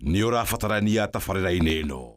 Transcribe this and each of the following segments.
Nĩ ũrabatarania tabarĩra-inĩ ĩno.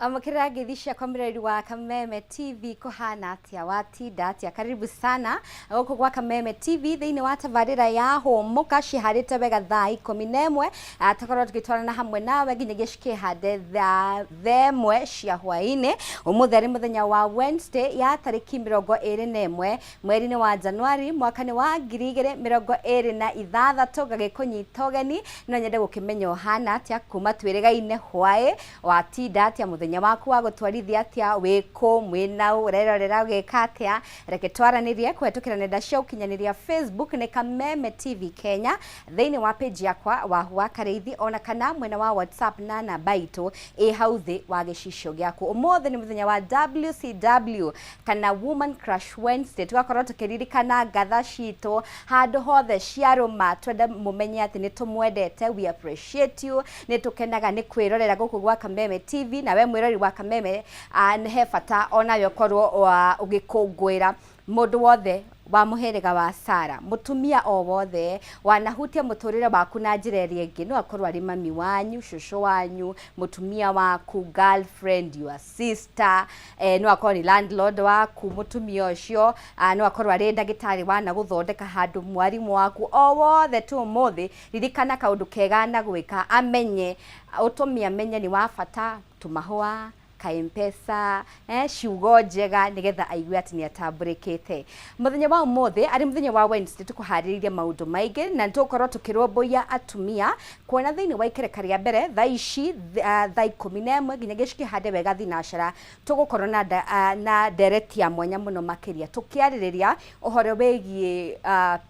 Amũkĩra ngeithi ciakwa mũreri wa Kameme TV, kũhana atĩa, watinda atĩa? Karibu sana gũkũ gwa Kameme TV thĩinĩ wa tabarĩra ya Hũmũka ciharĩte wega thaa 11, tũkorwo tũgĩtwarana hamwe nawe nginyagia cikĩhande thaa 1 cia hwaĩ-inĩ. Ũmũthĩ arĩ mũthenya wa Wednesday ya tarĩki 21 mweri-inĩ wa Januari mwaka nĩ wa 2026. Ngagĩkũnyita ũgeni, no nyende gũkĩmenya ũhana atĩa kuma twĩrĩgaine hwaĩ, watinda atĩa, mũthenya waku wa gũtwarithia atĩa, wĩkũ, mwĩna ũ, ũrerorera ũgĩka atĩa? Reke twaranĩrie kũhetũkĩra nenda cia ũkinyanĩria. Facebook nĩ Kameme TV Kenya, thĩinĩ wa page yakwa Wahu wa Karĩithi, ona kana mwena wa WhatsApp na namba itũ ĩ hau thĩ wa gĩcicio gĩaku. Ũmũthĩ nĩ mũthenya wa WCW kana Woman Crush Wednesday, tũgakorwo tũkĩririkana ngatha citũ handũ hothe ciarũma. Twende mũmenye atĩ nĩ tũmwendete, we appreciate you, nĩ tũkenaga nĩ kwĩrorera gũkũ gwa Kameme TV. Na we mwĩrori wa Kameme, nĩ he bata onawe ũkorwo ũgĩkũngũĩra mũndũ wothe wa mũhĩrĩga wa Sara, mũtumia o wothe wanahutia mũtũrĩre waku na njĩra ĩrĩa ĩngĩ. No akorwo arĩ mami wanyu, cũcũ wanyu, mũtumia waku, girlfriend, your sister, no akorwo nĩ landlord waku mũtumia ũcio, no akorwo arĩ ndagĩtarĩ wanagũthondeka handũ, mwarimũ waku, o wothe tu. Ũmũthĩ ririkana kaũndũ kega na gwĩka amenye, ũtũme amenye nĩ wa bata, tũmahũa ka Mpesa, ciugo njega, nĩgetha aigue atĩ nĩ atambũrĩkĩte. Mũthenya wa ũmũthĩ arĩ mũthenya wa Wednesday, tũkũharĩrĩirie maũndũ maingĩ na nĩtũgũkorwo tũkĩrũmbũiya atumia, kuona thĩinĩ wa ikereka rĩa mbere thaa ici thaa 11 nginyagia cikĩhande wega thinacara, tũgũkorwo na ndereti ya mwanya mũno makĩria tũkĩarĩrĩria ũhoro wĩgiĩ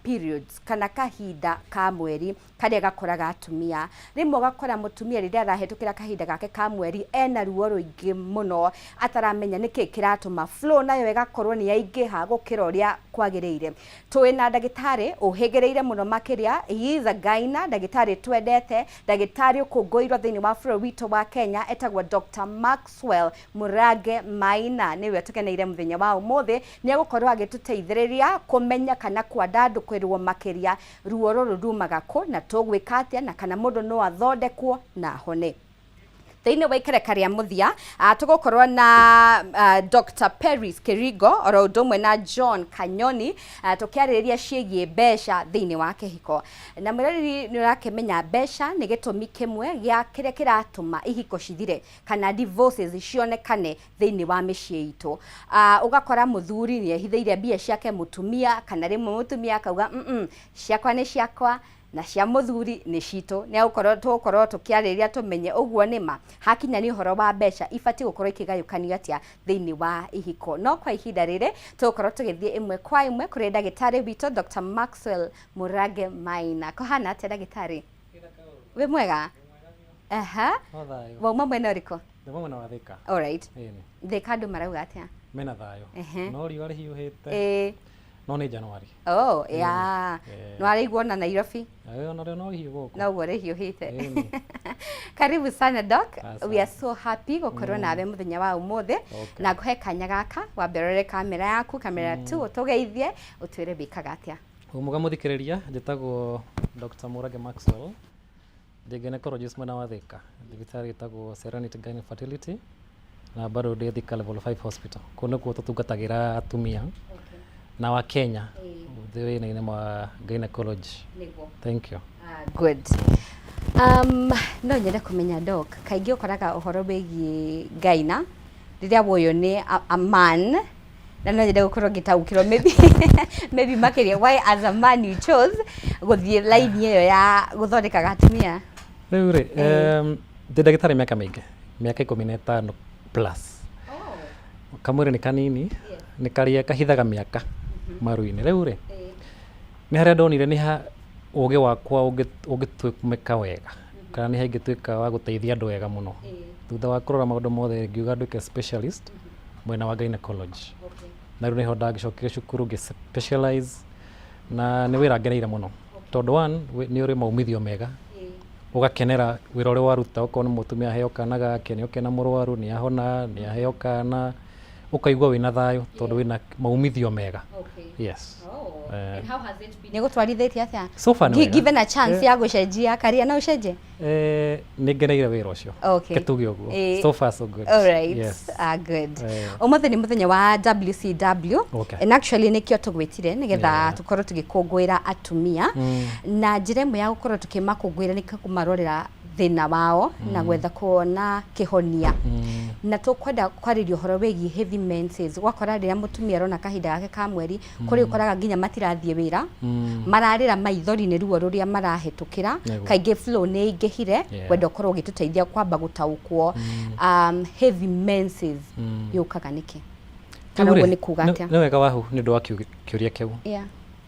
periods kana kahinda ka mweri karĩa gakoraga atumia. Rĩmwe ũgakora mũtumia rĩrĩa arahĩtũkĩra kahinda gake ka mweri ena ruo rũingĩ mũno, ataramenya nĩkĩ kĩratũma, flow nayo ĩgakorwo nĩ yaingĩha gũkĩra ũrĩa kwagĩrĩire. Twĩ na ndagĩtarĩ ũhĩgĩrĩire mũno makĩria, he is a gyna, ndagĩtarĩ twendete, ndagĩtarĩ ũkũngũĩirwo thĩinĩ wa bũrũri witũ wa Kenya, etagwo Dr. Maxwell Mũrange Maina, nĩwe tũkeneire mũthenya wa ũmũthĩ. Nĩ egũkorwo agĩtũteithĩrĩria kũmenya kana kwandandũkĩrwo makĩria ruo rũrũ rumaga kũ na tũgwĩka atĩa, na kana mũndũ no athondekwo na ahone. Thĩinĩ wa ikereka rĩa mũthia, tũgũkorwo na Dr. Peris Kirigo oro ũndũ ũmwe na John Kanyoni, tũkĩarĩrĩria ciĩgiĩ mbeca thĩinĩ wa kĩhiko. Na mwĩroreri, nĩ ũrakĩmenya mbeca nĩ gĩtũmi kĩmwe gĩa kĩrĩa kĩratũma ihiko cithire kana divorces cionekane thĩinĩ wa mĩciĩ itũ. Ũgakora mũthuri nĩ ehithĩire mbia ciake mũtumia, kana rĩmwe mũtumia akauga ciakwa nĩ ciakwa na cia mũthuri nĩ citũ. Nĩ agũkorwo tũgũkorwo tũkĩarĩrĩria tũmenye ũguo nĩ ma hakinya nĩ ũhoro wa mbeca ibatiĩ gũkorwo ikĩgayũkanio atĩa thĩinĩ wa ihiko. No kwa ihinda rĩrĩ tũgũkorwo tũgĩthiĩ ĩmwe kwa ĩmwe kũrĩ ndagĩtarĩ witũ Dr. Maxwell Mũrange Maina. Kũhana atĩa, ndagĩtarĩ? Wĩ mwega? Aha. No thayũ. Wauma mwena ũrĩkũ? Ndĩ mwena wa Thika. Alright. Ĩni. Thika andũ marauga atĩa? Mena thayũ. No riũa rĩhiũhĩte. No nĩ January. Oh, yeah. No araigua ona Nairobi. Ĩĩ, ona rĩo no rĩhiũ gũkũ. Noguo rĩhiũhĩte. Ĩni. Karibu sana, Doc. Asante. We are so happy gũkorwo nawe mũthenya wa ũmũthĩ. Na ngũhe kanya gaka wambe ũrore kamera yaku, kamera 2, ũtũgeithie, ũtwĩre wĩkaga atĩa. Mũga mũthikĩrĩria, njĩtagwo Dr. Mũrage Maxwell. Ndĩ gynecologist mwena wa Thika, thibitarĩ ĩtagwo Serenity Gyne Fertility, na bado ndĩ Thika Level 5 Hospital. Kũu nĩkuo tũtungatagĩra atumia na wa Kenya thĩna-inĩ wa gynecology. Nĩguo. Thank you. Ah, good. No nyende kũmenya, Doc, kaingĩ ũkoraga ũhoro wĩgiĩ ngaina rĩrĩa woywo nĩ a man, na no nyende gũkorwo ngĩtaũkĩrwo maybe makĩria why as a man you chose gũthiĩ line ĩyo ya gũthondekaga atumia. Rĩu rĩ, ndĩ ndagĩtarĩ mĩaka mĩingĩ, mĩaka 15 plus. Kamwĩrĩ nĩ kanini, nĩ karĩa kahithaga mĩaka maru-inĩ. Rĩu rĩ, nĩ harĩa ndonire nĩ ha ũgĩ wakwa ũngĩtũmĩka wega, kana nĩ ha ingĩtuĩka wa gũteithia andũ wega mũno. Thutha wa kũrora maũndũ mothe, ngiuga nduĩke specialist. Mwena wa gynecology. Na rĩu nĩho ndagĩcokire cukuru ngĩ specialize na nĩ wĩra ngeneire mũno tondũ one nĩ ũrĩ maumithio mega, ũgakenera wĩra ũrĩa waruta. Okorwo nĩ mũtumia aheo kana gake, nĩ okena, mũrwaru nĩ ahona, nĩ aheo kana, ũkaigua wĩna thayũ tondũ wĩna maumithio mega. Yes. Oh. Eh. And how has it been? Nĩ gũtwarithĩtie atĩa? So far nĩ wega. Given a chance ya gũcenjia career, no ũcenjie? Eh, nĩ ngeneire wĩra ũcio. Kĩtuge ũguo. So far so good. All right. Yes. Ah, good. Eh. Ũmũthĩ nĩ mũthenya wa WCW. And actually nĩkĩo tũgwĩtire nĩgetha tũkorwo tũgĩkũngũĩra atumia na njĩra ĩmwe ya gũkorwo tũkĩmakũngũĩra nĩ kũmarorera thĩna wao na gwetha kuona kĩhonia. Na tũkwenda kwarĩria ũhoro wĩgiĩ heavy menses. Ũgakora rĩrĩa mũtumia arona kahinda gake ka mweri, kũrĩ ũkoraga nginya matirathiĩ wĩra, mararĩra maithori nĩ ruo rũrĩa marahĩtũkĩra. Kaingĩ flow nĩ ĩingĩhire. Kwenda ũkorwo ũgĩtũteithia kwamba gũtaũkwo heavy menses yũkaga nĩkĩ, kana Rĩu rĩ, ũguo nĩ kuga atĩa? Nĩ wega wahu nĩ ũndũ wa kĩũria kĩu.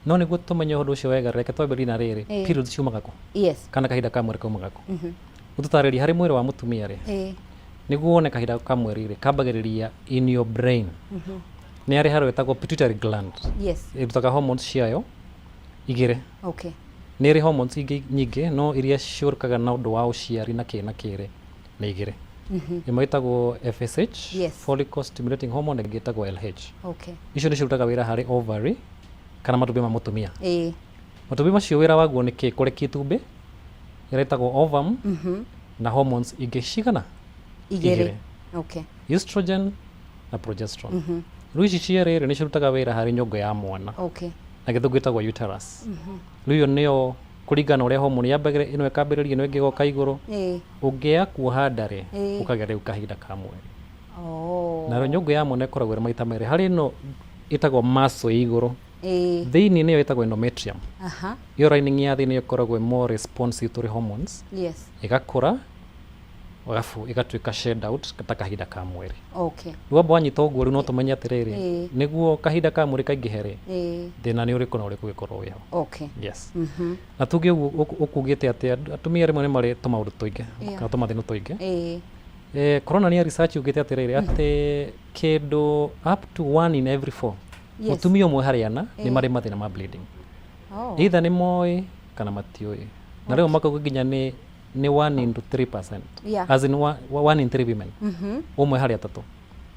No nĩguo tũmenye ũndũ ũcio wega, reke twambĩrĩrie na rĩrĩ, periods ciumaga kũ kana kahinda ka mweri kaumaga kũ? Ũtũtarĩrie harĩ mwĩrĩ wa mũtumia rĩ, nĩguo wone kahinda ka mweri rĩ, kambagĩrĩria in your brain. Nĩ harĩ harĩa ĩtagwo pituitary gland, ĩrutaga hormones ciayo igĩrĩ. Nĩ ĩrĩ hormones ingĩ nyingĩ, no iria ciũrũkaga na ũndũ wa ũciari na kĩ na kĩrĩ nĩ igĩrĩ. Ĩmwe ĩtagwo FSH, follicle stimulating hormone, na ĩngĩ ĩtagwo LH. Icio nĩ cirutaga wĩra harĩ ovary kana matumbĩ ma mũtumia. Matumbĩ macio wĩra waguo nĩ kĩ? Kũrekia itumbĩ ĩrĩa ĩtagwo ovum na hormones ingĩ cigana? Igĩrĩ. Igĩrĩ. Estrogen na progesterone. Rĩu ici cierĩ rĩ, nĩ cirutaga wĩra harĩ nyongo ya mwana, na gĩthũngũ ĩtagwo uterus. Rĩu ĩyo nĩyo kũringana na ũrĩa hormone yambagĩra, ĩno ĩkambĩrĩria, ĩno ĩngĩ ĩgoka igũrũ. Ũngĩaga kuoha nda rĩ, ũkagĩa rĩu kahinda ka mweri. Nayo nyongo ya mwana ĩkoragwo ĩrĩ maita merĩ. Harĩ ĩno ĩtagwo muscle ĩ igũrũ, thĩinĩ nĩyo ĩtagwo endometrium. Ĩyo lining ya thĩinĩ ĩkoragwo ĩ more responsive to the hormones, ĩgakũra arabu ĩgatuĩka shed out ta kahinda ka mweri. Rĩu wamba wanyita ũguo, rĩu no tũmenye atĩrĩrĩ, nĩguo kahinda ka mweri kaingĩhe rĩ, thĩna nĩ ũrĩkũ na ũrĩkũ ũgĩkorwo wĩho. Yes. Na tuge ũguo ũkugĩte atĩ atumia rĩmwe nĩ marĩ tũmaũndũ tũingĩ kana tũmathĩna tũingĩ. Eh, kũronania research yugĩte atĩrĩrĩ, atĩ kĩndũ up to one in every four, mũtumia ũmwe harĩ ana, nĩ marĩ mathĩna ma bleeding, either nĩ moĩ kana matiũĩ, na rĩu makauga nginya nĩ one into 3%, as in one in three women, ũmwe harĩ atatũ.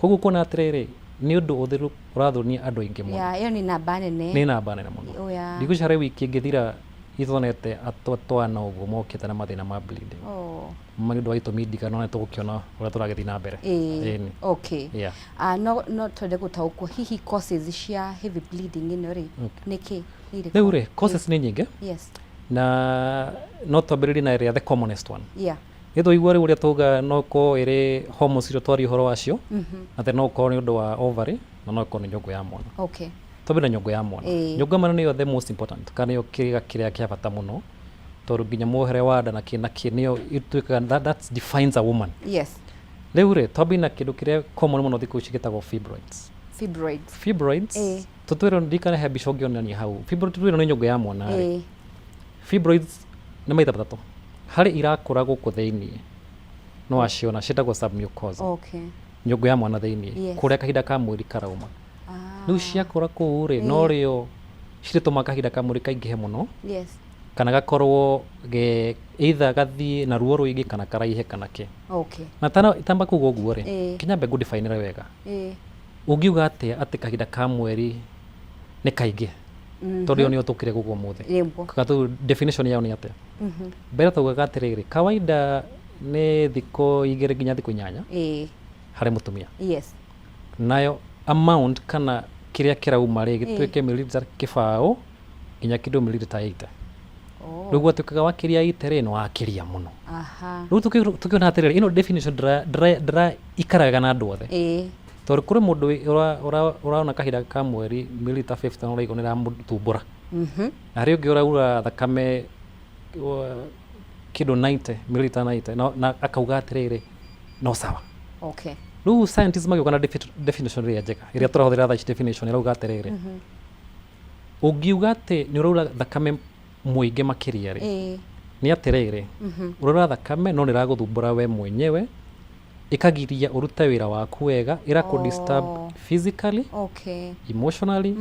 Koguo kuona atĩrĩrĩ, nĩ ũndũ ũthĩru ũrathũnia andũ aingĩ mũno. Yeah, ĩyo nĩ namba nene. Nĩ namba nene mũno. Ndigwĩciria harĩ wiki ĩngĩthira ithonete atwana ũguo mokĩte na mathĩna ma bleeding, ma nĩ ũndũ wa itũmi ndiganu, na nĩ tũgũkĩona ũrĩa tũragĩthiĩ na mbere. Ĩni. Ah, no twende gũtaũkwo hihi causes cia heavy bleeding ĩno rĩ, nĩ kĩ? Nĩ irĩkũ? Rĩu rĩ, causes nĩ nyingĩ, na no twambĩrĩrie na ĩrĩa the commonest one. Nĩ twaigua rĩu ũrĩa tauga no ĩkorwo ĩrĩ hormones iria twaria ũhoro wacio, atĩ no ũkorwo nĩ ũndũ wa ovary na no ĩkorwo nĩ nyongo ya mwana. Twambe na nyongo ya mwana. Nyongo ya mwana nĩyo the most important kana nĩyo kĩga kĩrĩa kĩa bata mũno, tondũ nginya muohere wa nda na kĩ na kĩ nĩyo ĩtuĩkaga that defines a woman. Rĩu rĩ, twambie na kĩndũ kĩrĩa common mũno thikũ ici gĩtagwo fibroids. Fibroids. Fibroids, tũtwĩrwo, ndirikana he mbica ũngĩonania hau. Fibroid tũtwĩrwo nĩ nyongo ya mwana rĩ. Fibroids nĩ maita matatũ. Harĩ irakũra gũkũ thĩiniĩ, no waciona ciĩtagwo submucosa, nyongo ya mwana thĩiniĩ, kũrĩa kahinda ka mweri karauma. Rĩu ciakũra kũu rĩ, no rĩo cirĩtũma kahinda ka mweri kaingĩhe mũno, kana gakorwo ge either gathiĩ na ruo rũingĩ kana karaihe kana kĩ. Na tana itamba kuga ũguo rĩ, kinyambe ngũdefinere wega. Ũngiuga atĩa atĩ kahinda ka mweri nĩ kaingĩ, tondũ ĩyo nĩyo tũkire gũkũ ũmũthĩ? Kana tu definition yao nĩ atĩa? Mbere taugaga atĩrĩrĩ, kawaida nĩ thikũ 2 nginya thikũ 8 harĩ mũtumia. Nayo amount kana kĩrĩa kĩrauma rĩ, gĩtuĩke milliliter 0 nginya kĩndũ milliliter 80. Rĩu gwatuĩkaga wakĩria 80 rĩ, nĩ wakĩria mũno. Rĩu tũkĩona atĩrĩrĩ, ĩno definition ndĩra wega na andũ othe, tondũ kũrĩ mũndũ ũrona kahinda ka mweri milliliter 50 na ũraigua nĩ ĩramũthumbũra, na harĩ ũngĩ ũraura thakame kĩndũ 90, milliliter 90, na akauga atĩrĩrĩ, no sawa. Rĩu scientists magĩũka na definition ĩrĩa njega ĩrĩa tũrahũthĩra thaa ici. Definition ĩrauga atĩrĩrĩ, ũngiuga atĩ nĩ ũraura thakame mũingĩ makĩria rĩ, nĩ atĩrĩrĩ, ũraura thakame no nĩ ĩragũthumbũra we mwenyewe. Ĩkagiria ũrute wĩra waku wega, ĩrakũ disturb physically, emotionally,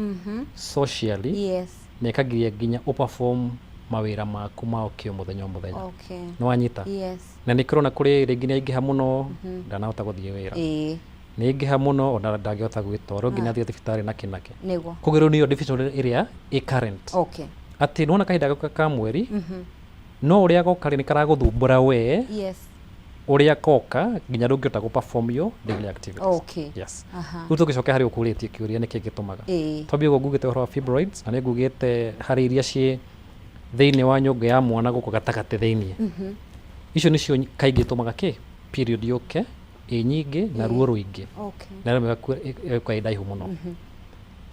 socially, na ĩkagiria nginya ũperform mawĩra maku ma o kĩo mũthenya o mũthenya. Nĩ wanyita? Yes. Na nĩ kĩrona kũrĩ rĩngĩ nĩ aingĩha mũno, ndanahota gũthiĩ wĩra, nĩ aingĩha mũno, ona ndangĩhota gwĩtwara nginya athiĩ thibitarĩ na kĩnake. Koguo rĩu nĩyo definition ĩrĩa ĩ current, atĩ nĩwona kahinda gaka ka mweri, no ũrĩa goka rĩ, nĩ karagũthumbũra we, ũrĩa koka nginya ndũngĩhota gũ perform your daily activities. Yes. Rĩu tũgĩcoke harĩ ũkũrĩtie kĩũria, nĩkĩ gĩtũmaga? Twambie ũguo ngugĩte ũhoro wa fibroids, na nĩ ngugĩte harĩ iria ciĩ thĩinĩ wa nyũngũ ya mwana gũkũ gatagatĩ thĩinĩ. Icio nĩcio kaingĩ itũmaga kĩ period yũke ĩ nyingĩ na ruo rũingĩ, na rĩmwe ĩgaikara ndaihu mũno.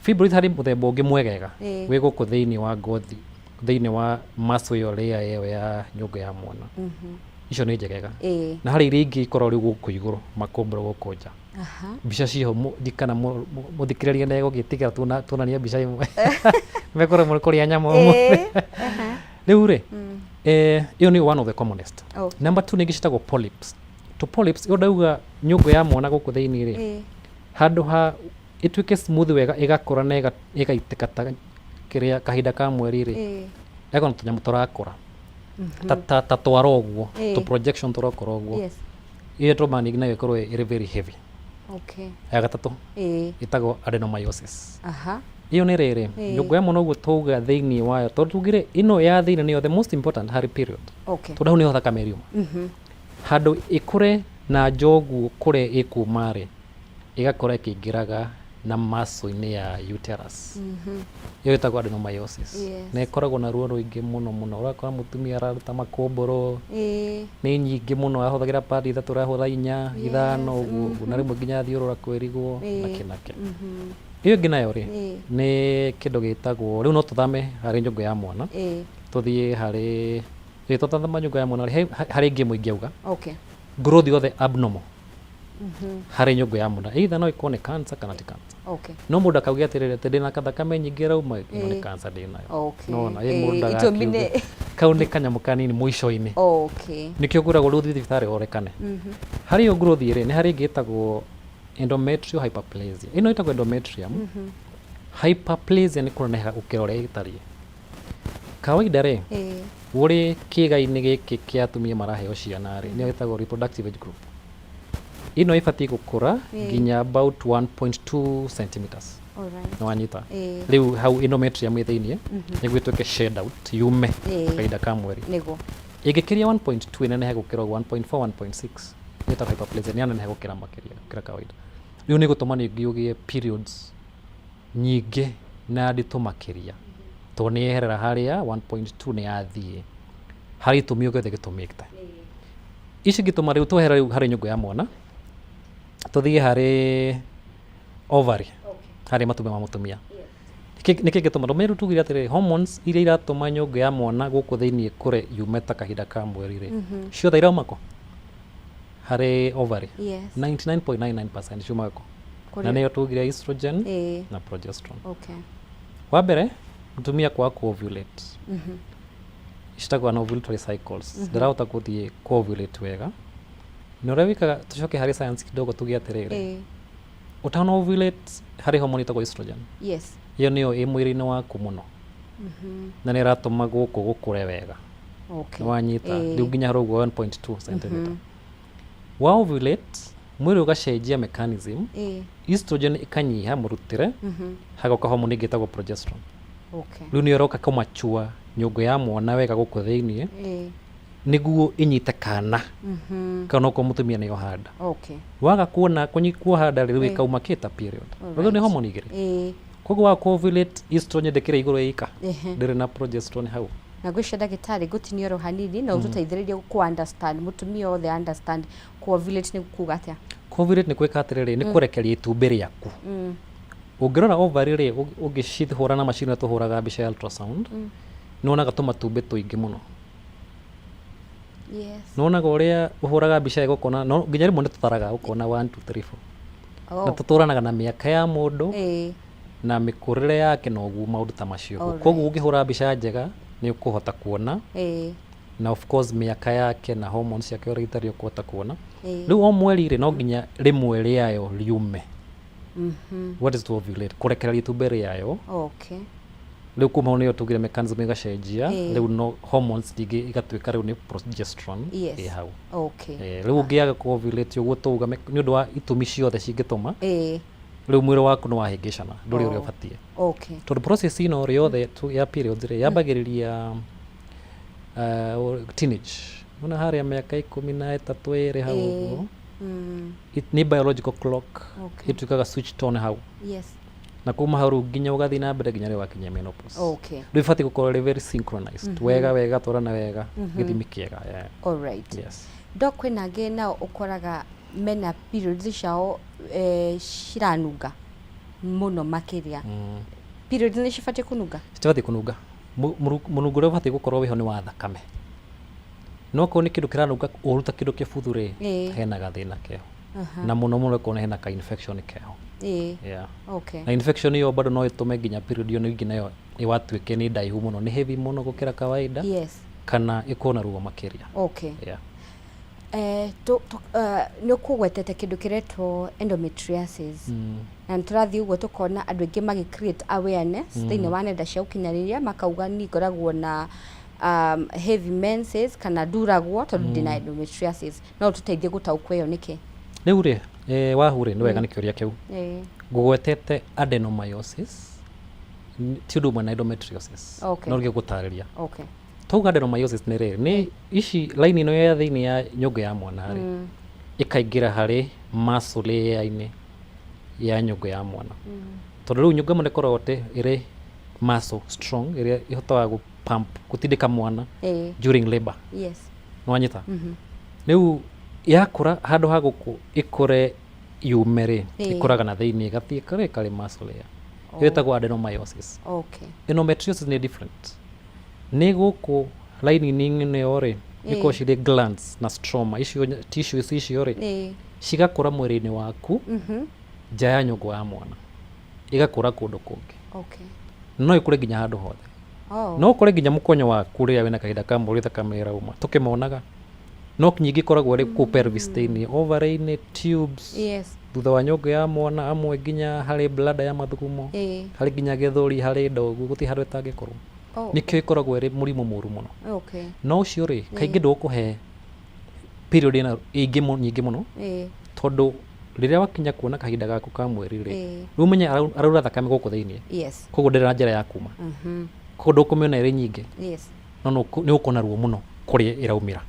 Fibroids harĩ mũthemba ũngĩ mwegega wĩ gũkũ thĩinĩ wa ngothi, thĩinĩ wa muscle ĩyo layer ĩyo ya nyũngũ ya mwana. Icio nĩ njegega. Na harĩ iria ingĩ ikoragwo rĩu gũkũ igũrũ, makũmbũro gũkũ nja. Mbica ciho, ndikana mũthikĩrĩria na egũgĩtigĩra tuonania mbica ĩmwe mekũremwo nĩ kũrĩa nyama ũmũthĩ. Rĩu rĩ, ĩyo nĩ one of the commonest. Number two nĩ ingĩ ciĩtagwo polyps. To polyps ĩyo ndauga nyũngũ ya mwana gũkũ thĩinĩ rĩ, handũ ha ĩtuĩke smooth wega, ĩgakũra na ĩgaitĩka ta kĩrĩa kahinda ka mweri rĩ, ĩgakorwo na tũnyamũ tũrakũra ta twara ũguo, tũ projection tũrakũra ũguo. Ĩyo tũmaga ningĩ nayo ĩkorwo ĩrĩ very heavy. Ya gatatũ ĩtagwo adenomyosis. Ĩyo nĩ rĩrĩ, nyũngũ ya mwana ũguo twauga thĩinĩ wayo, tondũ tugire ĩno ya thĩinĩ nĩyo the most important harĩ period, tondũ hau nĩho thakame ĩriuma. Handũ ĩkũre na nja ũguo kũrĩa ĩkuma rĩ, ĩgakora ĩkĩingĩraga na muscle-inĩ ya uterus. Ĩyo ĩtagwo adenomyosis. Na ĩkoragwo na ruo rũingĩ mũno mũno. Ũrakora mũtumia araruta makũmbũrũ, nĩ nyingĩ mũno, ahũthagĩra padi ithatũ, arahũra inya, ithano ũguo ũguo, na rĩmwe nginya athiũrũra kwĩrigwo na kĩ na kĩ. Ĩyo ĩngĩ nayo rĩ, nĩ kĩndũ gĩtagwo, rĩu no tũthame harĩ nyũngũ ya mwana, tũthiĩ harĩ ĩ tũtathama nyũngũ ya mwana rĩ, harĩ ĩngĩ ĩmwe ingĩauga, growth yothe abnormal harĩ nyũngũ ya mwana, either no ĩkorwo nĩ cancer kana ti cancer. No mũndũ akauge atĩrĩrĩ, atĩ ndĩna kathakame nyingĩ ĩrauma, ĩno nĩ cancer ndĩnayo. Nona ĩ mũndũ Itũmi ndagakiuge. Kau nĩ kanyamũ kanini mũico-inĩ. Nĩkĩo ngwĩragwo rĩu ũthiĩ thibitarĩ ũrekane. Harĩ ĩyo growth rĩ, nĩ harĩ ĩngĩ ĩtagwo endometrial hyperplasia. Ĩno ĩtagwo endometrium hyperplasia, nĩ kũneneha gũkĩra ũrĩa ĩtariĩ kawaida rĩ. Ũrĩ kĩĩga-inĩ gĩkĩ kĩa atumia maraheo ciana rĩ, nĩyo ĩtagwo reproductive age group. Ĩno ĩbatiĩ gũkũra nginya about 1.2 centimeters. Nĩ wanyita? Rĩu hau endometrium ĩ thĩiniĩ nĩguo ĩtuĩke shed out, yume kahinda ka mweri. Ĩngĩkĩria 1.2, ĩnenehe gũkĩra ũguo, 1.4, 1.6, ĩtagwo hyperplasia, nĩ yaneneha gũkĩra makĩria gũkĩra kawaida. Rĩu nĩ gũtũma ningĩ ũgĩe periods nyingĩ na nditũ makĩria, tondũ nĩ yeherera harĩa 1.2, nĩ yathiĩ harĩ itũmi o gĩothe gĩtũmĩte ici ngĩtũma. Rĩu twehera rĩu harĩ nyũngũ ya mwana, tũthiĩ harĩ ovary, harĩ matumbĩ ma mũtumia. Nĩkĩ gĩtũma ndũmĩru tugire atĩrĩrĩ, hormones iria iratũma nyũngũ ya mwana gũkũ thĩiniĩ kũre yume ta kahinda ka mweri rĩ, ciothe irauma kũ? Harĩ ovary. 99.99% ciumaga kũ? Na nĩyo tugire estrogen na progesterone. Wa mbere, mũtumia kwaga ku-ovulate, citagwo anovulatory cycles, ndarahota gũthiĩ ku-ovulate wega. Na ũrĩa wĩkaga, tũcoke harĩ science kidogo, tuge atĩrĩrĩ, ũtana ovulate harĩ hormone ĩtagwo estrogen. Ĩyo nĩyo ĩ mwĩrĩ-inĩ waku mũno na nĩ ĩratũma gũkũ gũkũre wega. Nĩ wanyita? Rĩu nginya harĩ ũguo 1.2 centimeter wa ovulate, mwĩrĩ ũgacenjia mechanism, estrogen ĩkanyiha mũrutĩre, hagoka hormone ĩngĩ ĩtagwo progesterone. Rĩu nĩyo ĩroka kũmachua nyũngũ ya mwana wega gũkũ thĩiniĩ, nĩguo ĩnyite kana kana okorwo mũtumia nĩ ohanda. Waga kuona kuoha nda rĩu, ĩkauma kĩta period. Rĩu nĩ hormone igĩrĩ. Koguo waga ku-ovulate, estrogen ndĩkĩrĩ igũrũ ĩika, ndĩrĩ na progesterone hau. Na ngwĩciria, ndagĩtarĩ, ngũtinia oro hanini na ũtũteithĩrĩrie ku understand, mũtumia othe understand ku ovulate nĩ kuga atĩa. Ku-ovulate nĩ gwĩka atĩrĩrĩ, nĩ kũrekeria itumbĩ rĩaku. Ũngĩrora ovary rĩ, ũngĩcihũra na macini ĩrĩa tũhũraga mbica ya ultrasound, nĩ wonaga tũmatumbĩ tũingĩ mũno. Nĩ wonaga ũrĩa ũhũraga mbica ĩgũkona, no nginya rĩmwe nĩ tũtaraga ũkona 1 2 3 4, na tũtũranaga na mĩaka ya mũndũ na mĩkũrĩre yake na ũguo maũndũ ta macio. Koguo ũngĩhũra mbica njega nĩ ũkũhota kuona, na of course mĩaka yake na hormones ciake ũrĩa itarĩ ũkũhota kuona. Rĩu o mweri rĩ, no nginya rĩmwe rĩayo riume. What is to ovulate? Kũrekereria itumbĩ rĩayo. Rĩu kuma hau nĩyo tugire mechanism ĩgacenjia. Rĩu no hormones rĩngĩ igatuĩka rĩu nĩ progesterone ĩ hau. Rĩu ũngĩaga kũ ovulate ũguo tauga nĩ ũndũ wa itũmi ciothe cingĩtũma, rĩu mwĩrĩ waku nĩ wahĩngĩcana, ndũrĩ ũrĩa ũbatiĩ. Tondũ process ĩno rĩ yothe ya periods rĩ yambagĩrĩria teenage. Ona harĩa mĩaka 13, 2 hau ũguo. Nĩ biological clock ĩtuĩkaga switched on hau. Na kuma hau rĩu nginya ũgathiĩ na mbere nginya rĩrĩa wakinya menopause. Rĩu ibatiĩ gũkorwo ĩrĩ very synchronized wega wega, twarana wega, gĩthimi kĩega, yeah. All right. Yes. Doc, kwĩna angĩ nao ũkoraga mena periods ciao ciranunga mũno makĩria. Periods nĩ cibatiĩ kũnunga? Citibatiĩ kũnunga. Mũnungo ũrĩa ũbatiĩ gũkorwo wĩho nĩ wa thakame. No okorwo nĩ kĩndũ kĩranunga ũru ta kĩndũ kĩbuthu rĩ, hena gathĩna keho. Na mũno mũno okorwo hena ka infection keho. Yeah. Na infection ĩyo bado no ĩtũme nginya period ĩyo ningĩ nayo ĩwatuĩke nĩ ndaihu mũno, nĩ heavy mũno gũkĩra kawaida. Kana ĩkorwo na ruo makĩria. Yeah. Nĩ ũkũgwetete kĩndũ kĩretwo endometriosis. Na nĩ tũrathiĩ ũguo tũkona andũ aingĩ magĩ create awareness thĩinĩ wa nenda cia ũkinyanĩria, makauga niĩ ngoragwo na heavy menses kana nduragwo tondũ ndĩna endometriosis. No ũtũteithie gũtaũkwo ĩyo nĩkĩ? Rĩu rĩ, wahu rĩ, nĩ wega nĩ kĩũria kĩu. Ngũgwetete adenomyosis ti ũndũ ũmwe na endometriosis. No ngĩgũtarĩria. Twauga adenomyosis nĩ rĩrĩ, nĩ ici line ĩno ya thĩinĩ ya nyũngũ ya mwana rĩ, ĩkaingĩra harĩ muscle layer-inĩ ya nyũngũ ya mwana. Tondũ rĩu nyũngũ ya mwana ĩkoragwo ĩrĩ muscle strong ĩrĩa ĩhotaga gũ pump, gũtindĩka mwana during labor. Nĩwanyita? Rĩu yakũra handũ ha gũkũ ĩkũre yume rĩ, ĩkũraga na thĩinĩ ĩgathiĩ karĩ karĩ muscle layer. Ĩyo ĩtagwo adenomyosis. Endometriosis nĩ different. Nĩ gũkũ line-inĩ ĩno rĩ, ikoragwo cirĩ glands na stroma, icio tissues icio rĩ, cigakũra mwĩrĩ-inĩ waku nja ya nyũngũ ya mwana, ĩgakũra kũndũ kũngĩ. No ĩkũre nginya handũ hothe. No ũkore nginya mũkonyo waku rĩrĩa wĩna kahinda ka mweri thakame ĩrauma, tũkĩmonaga. No nyingĩ ikoragwo ĩrĩ kũu pelvis thĩinĩ, ovary-inĩ, tubes, thutha wa nyũngũ ya mwana, amwe nginya harĩ bladder ya mathugumo, harĩ nginya gĩthũri, harĩ nda ũguo, gũtirĩ handũ ĩtangĩkorwo. Nĩkĩo ĩkoragwo ĩrĩ mũrimũ mũru mũno. No ũcio rĩ, kaingĩ ndũgũkũhe period ĩna ĩingĩ nyingĩ mũno, tondũ rĩrĩa wakinya kuona kahinda gaku ka mweri rĩ, rĩu ũmenye araura thakame gũkũ thĩinĩ. Koguo ndĩrĩ na njĩra ya kuma. Koguo ndũkũmĩona ĩrĩ nyingĩ. No nĩ ũkuona ruo mũno kũrĩa ĩraumĩra.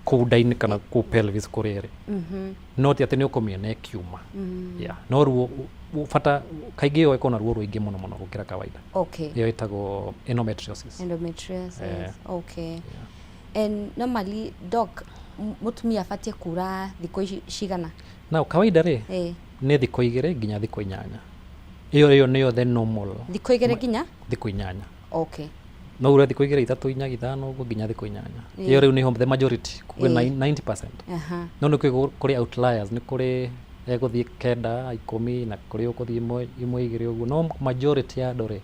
Kũu nda-inĩ kana kũu pelvis kũrĩa ĩrĩ. No ti atĩ nĩ ũkũmĩona ĩkiuma. Yeah. No ruo bata kaingĩ ĩyo ĩkoragwo na ruo rũingĩ mũno mũno gũkĩra kawaida. Ĩyo ĩtagwo endometriosis. Endometriosis. And normally doc, mũtumia abatiĩ kura thikũ ici cigana? Now kawaida rĩ, nĩ thikũ 2 nginya thikũ 8. Ĩyo nĩyo the normal. Thikũ 2 nginya? Thikũ 8. No ure thikũ 2, 3, 4, 5 ũguo nginya thikũ 8. Ĩyo rĩu nĩho the majority, kuga 90%. No nĩ kũrĩ outliers, nĩ kũrĩ egũthiĩ 9, 10 na kũrĩ ũkũthiĩ 1 2 ũguo. No majority ya andũ rĩ,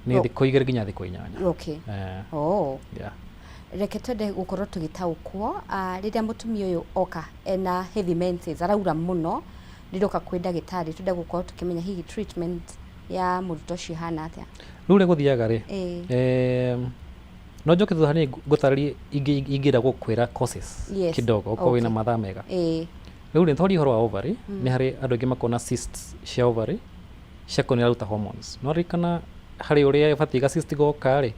nĩ thikũ 2 nginya thikũ 8. Reke twende gũkorwo tũgĩtaũkwo, rĩrĩa mũtumia ũyũ oka ena heavy menses, araura mũno, rĩrĩa oka kwĩ ndagĩtarĩ, twende gũkorwo tũkĩmenya hihi treatment ya mũrutwo ũcio ĩhana atĩa? Rĩu ũrĩa gũthiaga rĩ, no njoke thutha hanini ngũtarĩrie ingĩenda gũkwĩra causes kidogo, okorwo wĩna mathaa mega. Rĩu rĩ, twaria ũhoro wa ovary, nĩ harĩ andũ aingĩ makona cysts cia ovary, ciakorwo nĩ iraruta hormones. No ririkana harĩ ũrĩa ĩbatiĩ ga cyst goka rĩ,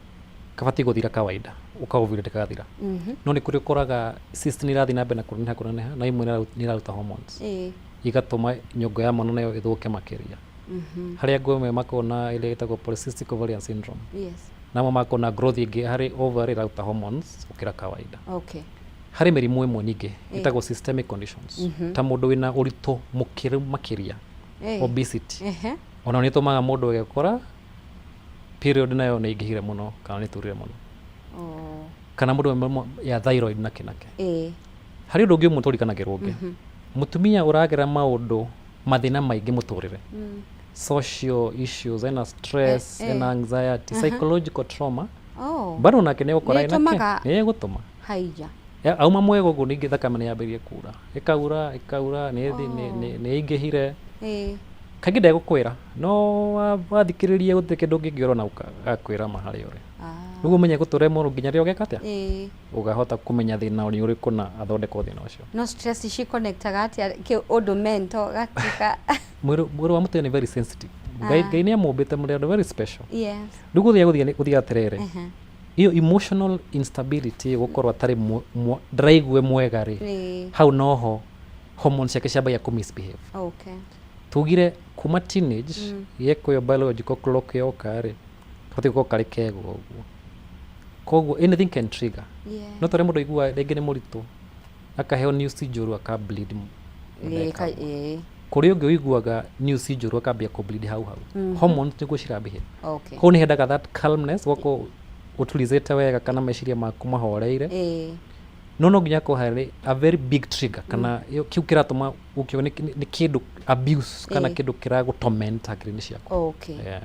kabatiĩ gũthira kawaida, ũka ovulate gagathira. No nĩ kũrĩ ũkoraga cyst nĩ irathiĩ na mbere na kũneneha kũneneha, na imwe nĩ iraruta hormones. Igatũma nyũngũ ya mwana nayo ĩthũke makĩria. Harĩ angĩ amwe makona ĩrĩa ĩtagwo polycystic ovarian syndrome. Na amwe makona growth ĩngĩ harĩ ovary ĩraruta hormones gũkĩra kawaida. Harĩ mĩrimũ ĩmwe ningĩ ĩtagwo systemic conditions. Ta mũndũ wĩna ũritũ mũkĩru makĩria, obesity. Ona nĩ ĩtũmaga mũndũ agekora period nayo nĩ ĩingĩhire mũno kana nĩ ĩturire mũno. Kana mũndũ wĩna mĩrimũ ya thyroid na kĩ na kĩ. Harĩ ũndũ ũngĩ ũmwe tũriganagĩrwo ũngĩ. Mũtumia ũragera maũndũ mathĩna maingĩ mũtũrĩre. Social issues, ena stress, ena anxiety, psychological trauma. Bado nake nĩ egũkora ena kĩ? Nĩ ĩtũmaga Nĩ egũtũma. Haiya. Auma mwega ũguo, ningĩ thakame nĩ yambĩrĩrie kura, ĩkaura, ĩkaura, nĩ nĩ ĩingĩhire. Kaingĩ ndegũkwĩra, no wathikĩrĩria gũtirĩ kĩndũ ũngĩngĩũra na agakwĩra ma harĩa ũrĩ. Nĩguo ũmenye gũtũre mũno nginya rĩrĩa ũgeka atĩa, ũgahota kũmenya thĩna nĩ ũrĩkũ na athondekwo thĩna ũcio. No stress ici connectaga atĩa kĩ ũndũ mental gatuĩka? Mwĩrĩ wa mũtumia nĩ very sensitive. Ngai Ngai nĩ amũmbĩte mũrĩ andũ very special. Rĩu gũthiaga atĩrĩrĩ, iyo emotional instability, gũkorwo atarĩ ndaraigue mwega rĩ, hau noho hormones ciake ciambagia kũ misbehave. Tugire kuma teenage yeko ĩyo biological clock yoka rĩ, kabatiĩ gũkorwo karĩ kega ũguo, koguo anything can trigger. No tarĩa mũndũ aiguaga rĩngĩ nĩ mũritũ, akaheo news njũru, aka bleed ndagĩka ĩmwe. Kũrĩ ũngĩ ũiguaga news njũru, akambia kũ bleed hau hau. Hormones nĩguo cirabehave. Koguo nĩ hendaga that calmness, gũkorwo ũtulizĩte wega kana meciria maku mahoreire. No nginya akorwo harĩ a very big trigger kana kĩu kĩratũma ũkĩo nĩ kĩndũ abuse kana kĩndũ kĩragũtorment hakiri-inĩ ciaku. Yeah.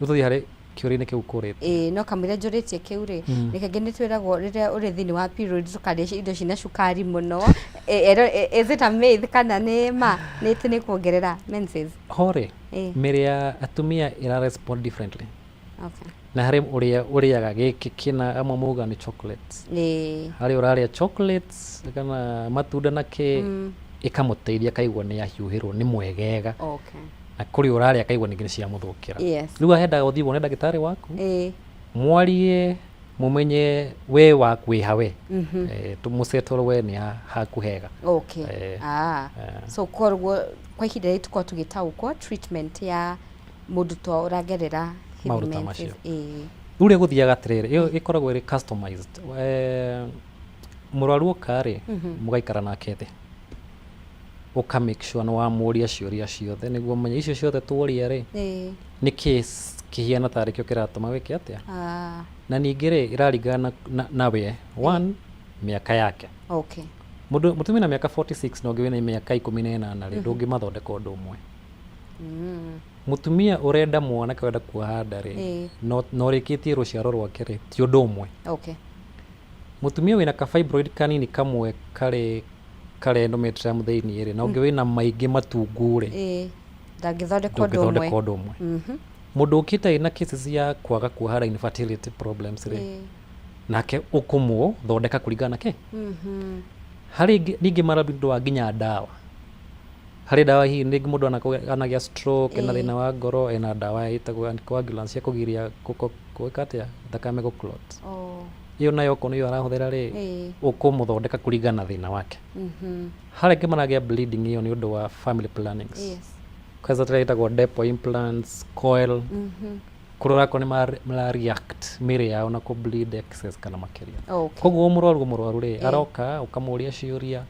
Rĩu tũthiĩ harĩ kĩũria-inĩ kĩu kũrĩte. Ĩĩ, no kamũira njũrĩtie kĩu rĩ, nĩ kaingĩ nĩ twĩragwo rĩrĩa ũrĩ thĩinĩ wa period ndũkarĩe indo cina cukari mũno. Is it a myth kana nĩ ma nĩ atĩ nĩ kuongerera menses? Ho rĩ, mĩrĩ ya atumia ĩra respond differently. Na harĩ ũrĩa ũrĩaga gĩkĩ kĩna, amwe mauga nĩ chocolates, harĩ ũrarĩa chocolates kana matunda na kĩ, ĩkamũteithia akaigua nĩ ahiũhĩrwo, nĩ mwegega, na kũrĩ ũrarĩa akaigua ningĩ nĩ ciamũthũkĩra. Rĩu ahendaga ũthiĩ wone ndagĩtarĩ waku, mwarie, mumenye we waku wĩ hawe. Tũmũsettle we nĩ haku hega. So koguo kwa ihinda rĩrĩ tũkorwo tũgĩtaũkwo treatment ya mũndũ to ũragerera heavy Maũndũ ta menses. Macio. Rĩu ũrĩa gũthiaga atĩrĩrĩ, ĩyo ĩkoragwo ĩrĩ customized. Mũrwaru oka rĩ, mũgaikara nake thĩ, ũka make sure nĩ wamũria ciũria ciothe nĩguo ũmenye icio ciothe tuoria rĩ, nĩ kĩ kĩhiana tarĩ kĩo kĩratũma wĩke atĩa. Na ningĩ rĩ, ĩraringana na we one mĩaka yake. Mũndũ mũtumia na mĩaka 46 na ũngĩ wĩna mĩaka 18 rĩ, ndũngĩmathondeka ũndũ ũmwe. Mũtumia ũrenda mwanake, ũrenda kuoha nda rĩ, no ũrĩkĩtie rũciaro rwake rĩ, ti ũndũ ũmwe. Mũtumia wĩna ka fibroid kanini kamwe karĩ endometrium thĩinĩ rĩ, na ũngĩ wĩna maingĩ matungu rĩ, Ndangĩthondekwo ũndũ ũmwe. Ndũngĩthondeka ũndũ ũmwe. Mũndũ ũkĩte ĩna cases ya kwaga kuoha, infertility problems rĩ, nake ũkũmũthondeka kũringana na kĩ harĩ ningĩ mara nĩ ũndũ wa nginya ndawa, harĩ ndawa hihi rĩngĩ mũndũ anagĩa stroke, ena thĩna wa ngoro, ena ndawa ĩtagwo anticoagulants cia kũgiria gwĩka atĩa, thakame gũ clot. Ĩyo nayo okorwo nĩyo arahũthĩra rĩ, ũkũmũthondeka kũringana na thĩna wake. Harĩa angĩ maragĩa bleeding, ĩyo nĩ ũndũ wa family plannings, kwanza tũrĩa ĩtagwo depo implants, coil, kũrĩa ũrakorwo nĩ mara react mĩrĩ yao na kũ bleed excess kana makĩria. Koguo o mũrwaru rĩ, aroka ũkamũria ciũria,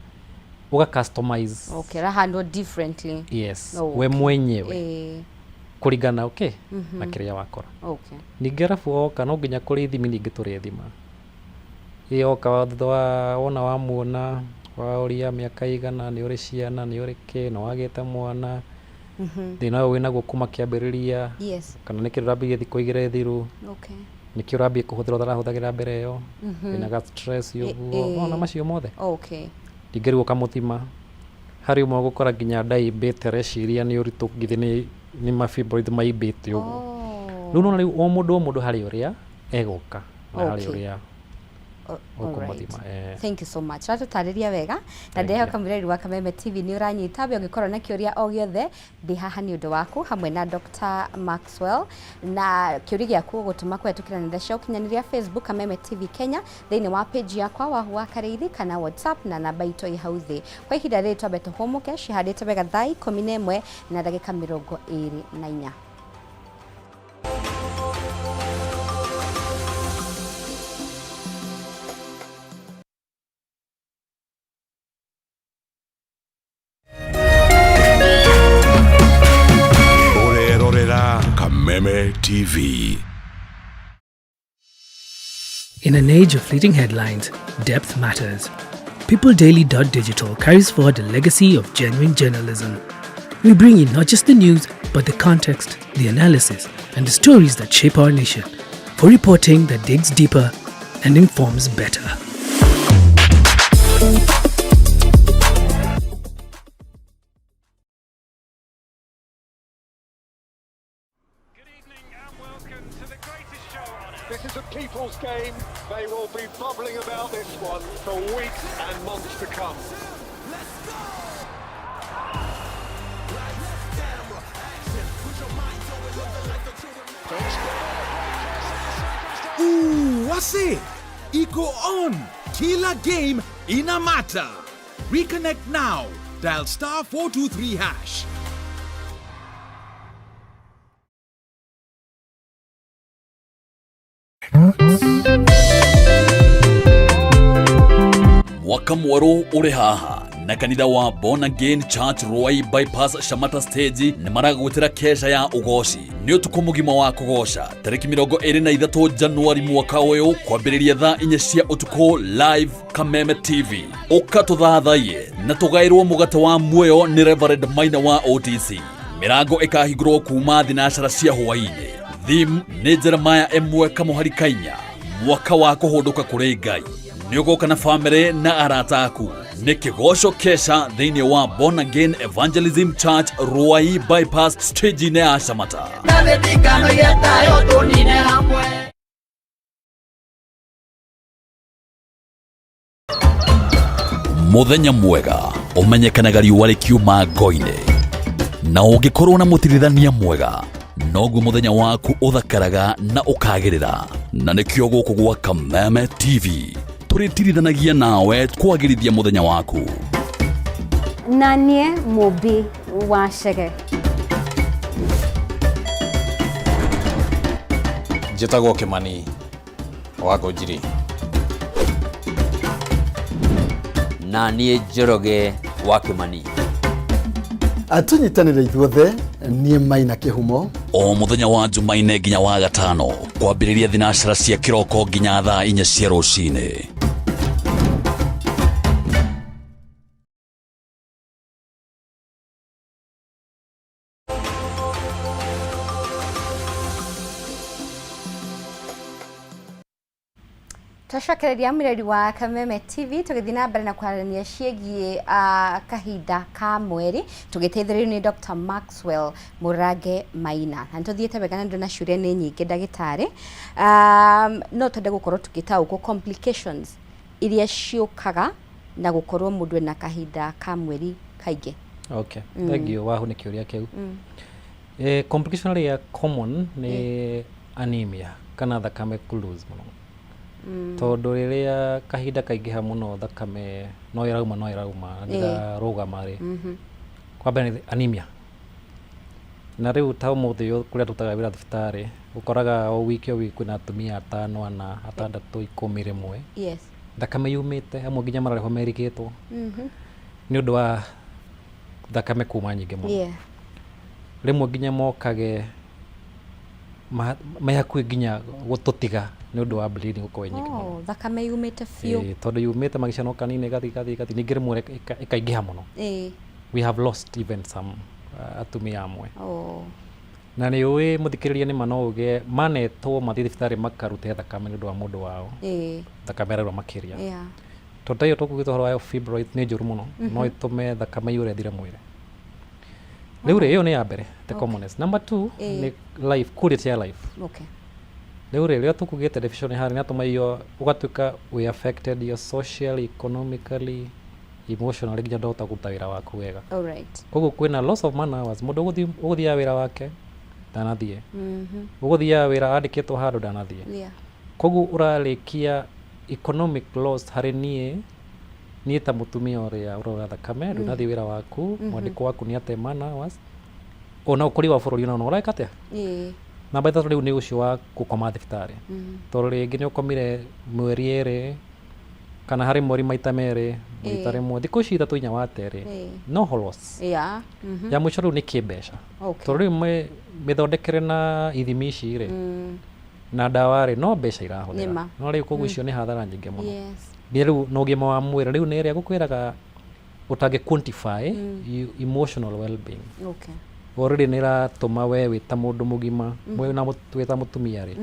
ũga customize. Okay, rahandwo differently. Yes. We mwenyewe kũringana okay na kĩrĩa wakora. Ningĩ arabu oka, no nginya kũrĩ ithimi ningĩ tũrĩthima. Ĩ oka thutha wa wona wamuona, waũria mĩaka igana, nĩ ũrĩ ciana, nĩ ũrĩ kĩ, nĩ wagĩte mwana, thĩna ũyũ wĩnaguo kuma kĩambĩrĩria kana nĩ kĩndũ ũrambĩrĩria thikũ 2 thiru, nĩkĩ ũrambia kũhũthĩra ũtarahũthagĩra mbere ĩyo, wĩna ga stress ũguo, ona macio mothe. Ningĩ rĩu ũkamũthima, harĩ ũmwe ũgũkora nginya nda imbĩte, areciria nĩ ũritũ, githĩ nĩ mafibroid maimbĩte ũguo. Rĩu nona rĩu o mũndũ harĩ ũrĩa egũka na harĩ ũrĩa ũkũmũthima. Thank you so much, ratũtarĩria wega na Thank you. Ndĩrehoka mwĩrori wa Kameme TV nĩ ũranyita. We ũngĩkorwo na kĩũria o gĩothe, ndĩ haha nĩ ũndũ waku hamwe na Dr. Maxwell, na kĩũria gĩaku ũgũtũma kũhetũkĩra nenda cia ũkinyanĩria, Facebook Kameme TV Kenya, thĩinĩ wa page yakwa Wahu wa Karĩithi, kana WhatsApp na namba itũ ĩ hau thĩ. Kwa ihinda rĩrĩ twambe tũhũmũke, cihandĩte wega thaa 11 na ndagĩka 24. Ũrerorera Kameme TV. In an age of fleeting headlines, depth matters. PeopleDaily.digital carries forward the legacy of genuine journalism. We bring you not just the news, but the context, the analysis, and the stories that shape our nation. For reporting that digs deeper and informs better. This is a people's game. They will be bubbling about this one for weeks and months to come. Ooh, wase iko on. Kila game ina matter. Reconnect now. Dial *423#. Mwaka mwerũ ũrĩ haha na kanitha wa Born Again Church Ruai Bypass Shamata Stage nĩ maragwĩtĩra kesha ya ũgoci. Nĩ ũtukũ mũgima wa kũgoca tarĩki 23 Januari mwaka ũyũ, kwambĩrĩria thaa 4 cia ũtukũ, live Kameme TV. Ũka tũthathaiye na tũgaĩrwo mũgate wa muoyo nĩ Reverend Maina wa OTC. Mĩrango ĩkahingũrwo kuma thinacara cia hwaĩ-inĩ. Theme nĩ Jeremiah 1 kamũhari kainya, mwaka wa kũhũndũka kũrĩ Ngai. Nĩ ũgoka na bamĩrĩ na arata aku. Nĩ kĩgoco kesha thĩinĩ wa Born Again Evangelism Church, Ruai Bypass, stage-inĩ ya Shamata. Mũthenya mwega ũmenyekanaga riũa rĩkiuma ngo-inĩ, na ũngĩkorwo na mũtirithania mwega, noguo mũthenya waku ũthakaraga na ũkagĩrĩra. Na nĩkĩo gũkũ gwa Kameme TV tũrĩtirithanagia nawe kwagĩrithia mũthenya waku. Na niĩ Mũmbi wa Chege. Njĩtagwo Kĩmani wa Ngũnjiri. Na niĩ Njoroge wa Kĩmani. Tũnyitanĩre ithuothe. Niĩ Maina Kĩhumo. O mũthenya wa Jumaine nginya wa gatano, kwambĩrĩria thinacara cia kĩroko nginya thaa 4 cia rũcinĩ. Twacokereria mwĩrori wa Kameme TV, tũgĩthiĩ na mbere na kwarania ciĩgiĩ kahinda ka mweri, tũgĩteithĩrĩrio nĩ Dr. Maxwell Mũrange Maina. Na nĩtũthiĩte wega na ndĩrona ciũria nĩ nyingĩ, ndagĩtarĩ. No twende gũkorwo tũgĩtaũkwo complications iria ciũkaga na gũkorwo mũndũ ena kahinda ka mweri kaingĩ. Okay, thank you wahu nĩ kĩũria kĩu. Complication ĩrĩa common nĩ anemia kana thakame kũ lose mũno, tondũ rĩrĩa kahinda kaingĩha mũno, thakame no ĩrauma, no ĩrauma na ndĩrarũgama rĩ, kwa mbere nĩ anemia. Na rĩu ta ũmũthĩ ũyũ kũrĩa tũrutaga wĩra thibitarĩ, ũkoraga o wiki o wiki kwĩna atumia atano, ana, atandatũ, 10 rĩmwe, thakame yumĩte, amwe nginya mararĩhwo merigĩtwo nĩ ũndũ wa thakame kuma nyingĩ mũno. Rĩmwe nginya mokage me hakuhĩ nginya gũtũtiga nĩ ũndũ wa bleeding gũkorwo ĩ nyingĩ mũno. Oh, thakame yumĩte biũ. Ĩĩ, tondũ yumĩte magĩcano kanini, ĩgathiĩ ĩgathiĩ ĩgathiĩ, ningĩ rĩmwe ĩkaingĩha mũno. We have lost even some atumia amwe. Na nĩ ũĩ, mũthikĩrĩria, nĩ ma no uge manetwo mathiĩ thibitarĩ makarute thakame nĩ ũndũ wa mũndũ wao, thakame ĩraura makĩria, tondũ ta ĩyo tũkugĩte ũhoro wa fibroid nĩ njũru mũno, no ĩtũme thakame yũre ĩthire mwĩrĩ. Rĩu rĩ, ĩyo nĩ ya mbere, the commonest. Number two nĩ life, quality ya life. Rĩu rĩ, rĩrĩa tũkugĩte deficient harĩ nĩ atũma iyo ũgatuĩka we affected you socially, economically, emotionally, nginya ndũhota kũruta wĩra waku wega. Koguo kwĩna loss of man hours. Mũndũ ũgũthiaga wĩra wake ndanathiĩ, ũgũthiaga wĩra andĩkĩtwo handũ ndanathiĩ. Koguo ũrarĩkia economic loss harĩ niĩ ta mũtumia ũrĩa ũrora thakame, ndũnathiĩ wĩra waku, mwandĩko waku nĩ ate man hours, ona ũkũria wa bũrũri ona ũreka atĩa. Namba 3 rĩu nĩ ũcio wa gũkoma thibitarĩ, tondũ rĩngĩ nĩ ũkomire mweri 2 kana harĩ mweri maita 2, maita 1, thikũ ici 3 4 wate rĩ, no loss. Ya mũico rĩu nĩ kĩmbeca, tondũ rĩu mĩthondekere na ithimi ici rĩ, na ndawa rĩ, no mbeca irahũthĩra. No rĩu koguo icio nĩ hathara nyingĩ mũno. Nginya rĩu na ũgima wa mwĩrĩ, rĩu nĩ ĩrĩa gũkwĩraga ũtangĩ quantify, emotional well-being. Already nĩ ĩratũma we wĩ ta mũndũ mũgima, wĩ ta mũtumia rĩ,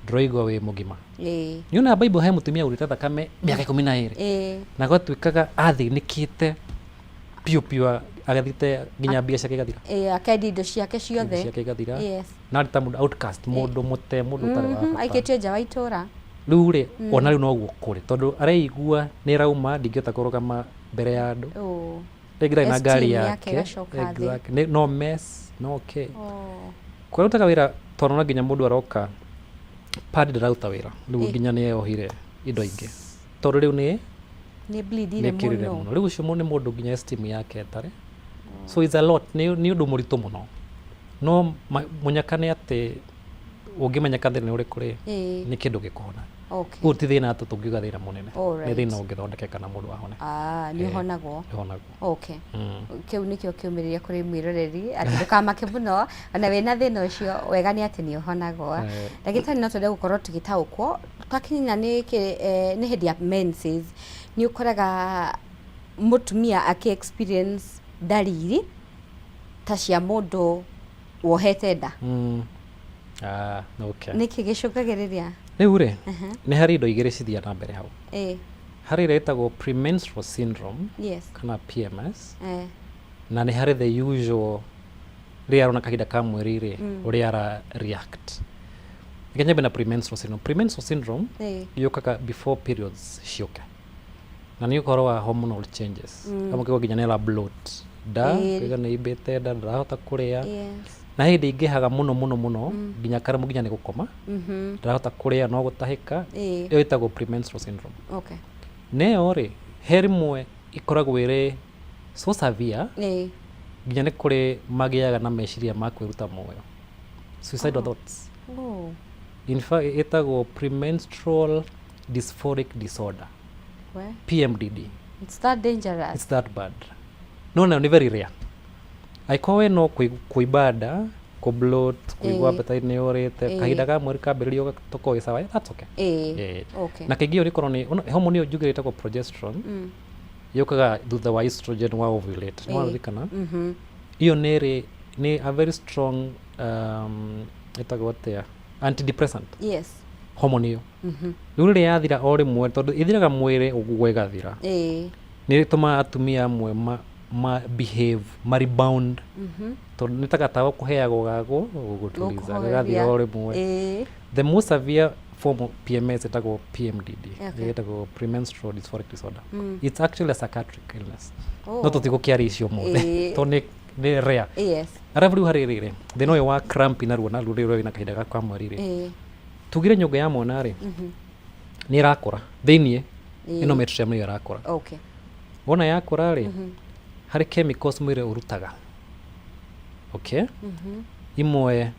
Ndũraigua wĩ mũgima. Ĩĩ. Nĩ ona Bible he mũtumia urĩte thakame mĩaka 12. Ĩĩ. Na gwatuĩkaga athĩnĩkĩte piũ piũ, agathiĩte nginya mbia ciake igathira. Ĩĩ, akendia indo ciake ciothe. Indo ciake igathira. Yes. Na arĩ ta mũndũ outcast, mũndũ mũte, mũndũ ũtarĩ wa bata. Aikĩtio nja wa itũra. Rĩu rĩ, ona rĩu noguo kũrĩ, tondũ areigua nĩ ĩrauma, ndingĩhota kũrũgama mbere ya andũ. Oh. Rĩngĩ ndarĩ na ngari Esteem yake yake. ĩgacoka thĩ. Exactly. No mess, no okay. Oh. Kũrutaga wĩra tondũ no nginya mũndũ aroka pad ndĩraruta wĩra rĩu, nginya nĩ eyohire indo ingĩ tondũ rĩu nĩ Nĩ bleedire nĩkĩrire mũno. Mũno. Rĩu ũcio nĩ mũndũ nginya esteem yake ĩtarĩ, so it's a lot, nĩ ũndũ mũritũ mũno, no mũnyaka nĩ atĩ ũngĩmenyeka thĩna nĩ ũrĩkũ rĩ, nĩ kĩndũ gĩkũhona. Ũyũ ti thĩna atĩ tũngiuga thĩna mũnene, nĩ thĩna ũngĩthondekeka na mũndũ ahone. Ah, nĩ ũhonagwo. Ũhonagwo. Okay. Kĩu nĩkĩo kĩũmĩrĩria kũrĩ mwĩroreri atĩ ndũkamake mũno ona wĩna thĩna ũcio, wega nĩ atĩ nĩ ũhonagwo. Ndagĩtarĩ, no twende gũkorwo tũgĩtaũkwo twakinya nĩ nĩ hĩndĩ ya menses, nĩ ũkoraga mũtumia akĩ experience ndariri ta cia mũndũ wohete nda. Ah, okay. Nĩkĩ gĩcũngagĩrĩria? Rĩu rĩ, nĩ harĩ indo igĩrĩ cithiaga na mbere hau. Harĩ ĩrĩa ĩtagwo premenstrual syndrome kana PMS, na nĩ harĩ the usual rĩrĩa arona kahinda ka mweri rĩ, ũrĩa ara react. Reke nyambe na premenstrual syndrome. Premenstrual syndrome yũkaga before periods ciũke, na nĩ ũhoro wa hormonal changes. Amwe kĩgwa nginya nĩ ara bloat nda, kĩga nĩ imbĩte nda, ndarahota kũrĩa, na hĩndĩ ingĩhaga mũno mũno mũno nginya karemwo nginya nĩ gũkoma, ndarahota kũrĩa, no gũtahĩka. Ĩyo ĩtagwo premenstrual syndrome. Neyo rĩ, he rĩmwe ĩkoragwo ĩrĩ so severe nginya nĩ kũrĩ magĩaga na meciria ma kwĩruta muoyo, suicidal thoughts. In fact, ĩtagwo premenstrual dysphoric disorder, We. PMDD. It's that dangerous. It's that bad, no nayo nĩ very rare. Angĩkorwo we no kũimba nda, kũ bloat, kũigua appetite nĩ yũrĩte, kahinda ka mweri kambĩrĩria tũkorwo wĩ sawa, that's okay. Na kaingĩ ĩyo nĩkorwo nĩ hormone ĩyo njugire ĩtagwo progesterone, yũkaga thutha wa estrogen wa ovulate, nĩ waririkana? Iyo nĩ ĩrĩ nĩ a very strong, ĩtagwo atĩa, antidepressant hormone ĩyo. Rĩu rĩrĩa yathira o rĩmwe, tondũ ĩthiraga mwĩrĩ ũguo ĩgathira, nĩ ĩtũmaga atumia amwe ma behave, ma rebound, tondũ nĩ ta gatawa kũheagwo gago gũgũtuliza, gagathira o rĩmwe. The most severe form of PMS ĩtagwo PMDD. Ĩtagwo premenstrual dysphoric disorder. It's actually a psychiatric illness. No tũtigũkĩaria icio ũmũthĩ tondũ nĩ rare. Arabu rĩu harĩ rĩrĩ thĩna ũyũ wa cramp naruo, naruo rĩu wĩna kahinda gaku ka mweri rĩ, tugire nyũngũ ya mwana rĩ, nĩ ĩrakũra thĩiniĩ, ĩno metrium nĩyo ĩrakũra. Wona yakũra rĩ, harĩ chemicals mwĩrĩ ũrutaga, okay, imwe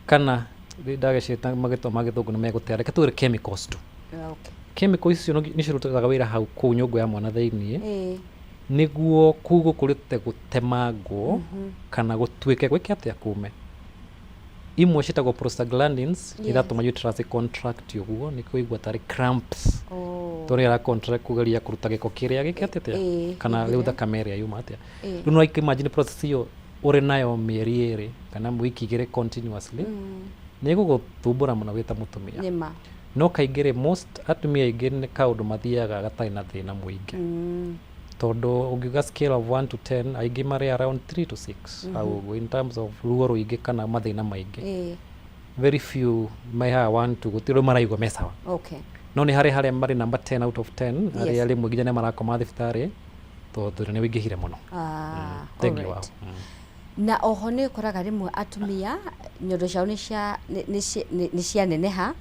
kana ndagĩciĩta magĩtwa ma Gĩthũngũ nĩ megũtea, reke tuge chemicals tu. Chemical icio nĩcio irutaga wĩra hau kũu nyũngũ ya mwana thĩiniĩ, nĩguo kũu gũkũrĩte gũtemangwo kana gũtuĩke gwĩke atĩa, kume. Imwe ciĩtagwo prostaglandins, iratũma uterus ĩ contract ũguo nĩkĩo ũigua tarĩ cramps, tondũ ĩra contract kũgeria kũruta gĩko kĩrĩa gĩkĩte atĩa, kana rĩu thakame ĩrĩa yuma atĩa. Rĩu no imagine process ĩyo ũrĩ nayo mĩeri 2 kana wiki 2 continuously, nĩ ĩgũgũthumbũra mũno wĩ ta mũtumia. Nĩma. No kaingĩ rĩ, most atumia aingĩ nĩ kaũndũ mathiaga gatarĩ na thĩna mũingĩ, tondũ ũngiuga scale of 1 to 10, aingĩ marĩ around 3 to 6 hau ũguo in terms of ruo rũingĩ kana mathĩna maingĩ. Very few me haha 1 2, gũtirĩ ũrĩa maraigua me sawa. No nĩ harĩ harĩa marĩ number 10 out of 10, arĩa rĩmwe nginya nĩ marakoma thibitarĩ tondũ thĩna nĩ ũingĩhire mũno. Ah, Thengiũ alright. wao. Na oho nĩ ũkoraga rĩmwe atumia nyondo ciao nĩ cianeneha,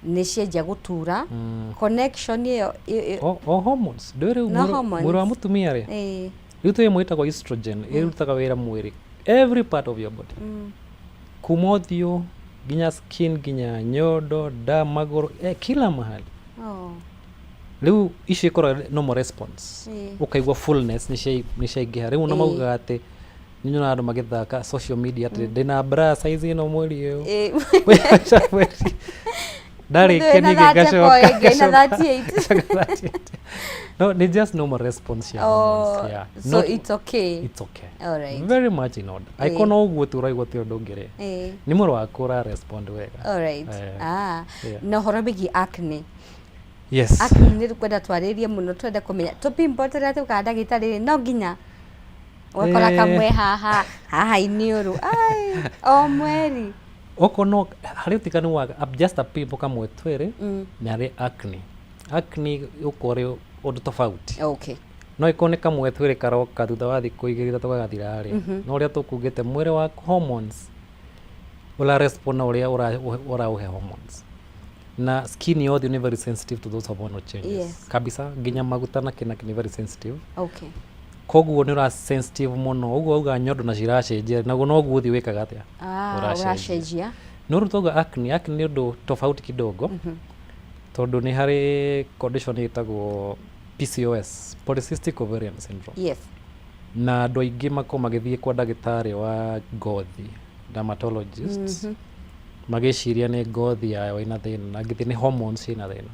nĩ cianjia gũtura, connection ĩyo O hormones ndũĩ rĩu No mwĩrĩ wa hormones. mũtumia rĩ, rĩu twĩ ĩmwe ĩtagwo estrogen, ĩrutaga wĩra mwĩrĩ, every part of your body, kuma ũthiũ nginya skin, nginya nyondo, nda, magũrũ, kila mahali. Rĩu icio ikoragwo normal response, ũkaigua fullness nĩ ciaingĩha. Rĩu no maugaga atĩ nĩ nyonaga andũ magĩthaka social media atĩ ndĩna bra size ĩno mweri ũyũ. Ndarĩkia Wĩna ningĩ 34 ngacoka ĩngĩ na ngacoka 38. ngacoka 38. No, nĩ just normal response ya hormones, Oh, yeah. so Not- it's okay. It's okay. All right. Very much in order. Angĩkorwo no ũguo tu ũraigua ti ũndũ ũngĩ rĩ, nĩ mwĩrĩ waku ũra respond wega. All right. Eh, Ah, yeah. na ũhoro wĩgiĩ acne. Yes. Acne nĩ kwenda twarĩrie mũno, twende kũmenya tũpimbo tũrĩa tũkaga ndagĩtarĩ no nginya ũgakora kamwe haha haha iniũrũ, ai, o mweri. Okorwo no harĩ ũtiganu wa just a pimple kamwe twĩrĩ na harĩ acne. Acne ũkorwo ũrĩ ũndũ tofauti. Okay. No ĩkorwo nĩ kamwe twĩrĩ karoka thutha wa thikũ igĩrĩ ithatũ gagathira rĩ, no ũrĩa tũkugĩte mwĩrĩ waku hormones ũra respond na ũrĩa ũraũhe hormones, na skin yothe nĩ very sensitive to those hormonal changes. Kabisa, nginya maguta na kĩna nĩ very sensitive. Koguo nĩ ũra sensitive mũno ũguo auga nyondo na ciracenjia, naguo noguo ũthiĩ wĩkaga atĩa? Ah, Ũracenjia. Ũracenjia. No rĩu twauga acne, acne nĩ ũndũ tofauti kidogo, tondũ nĩ harĩ condition ĩtagwo PCOS, polycystic ovarian syndrome. Na andũ aingĩ makoragwo magĩthiĩ kwa ndagĩtarĩ wa ngothi, dermatologist, magĩciria nĩ ngothi yao ĩna thĩna, na ngĩthiĩ nĩ hormones ina thĩna.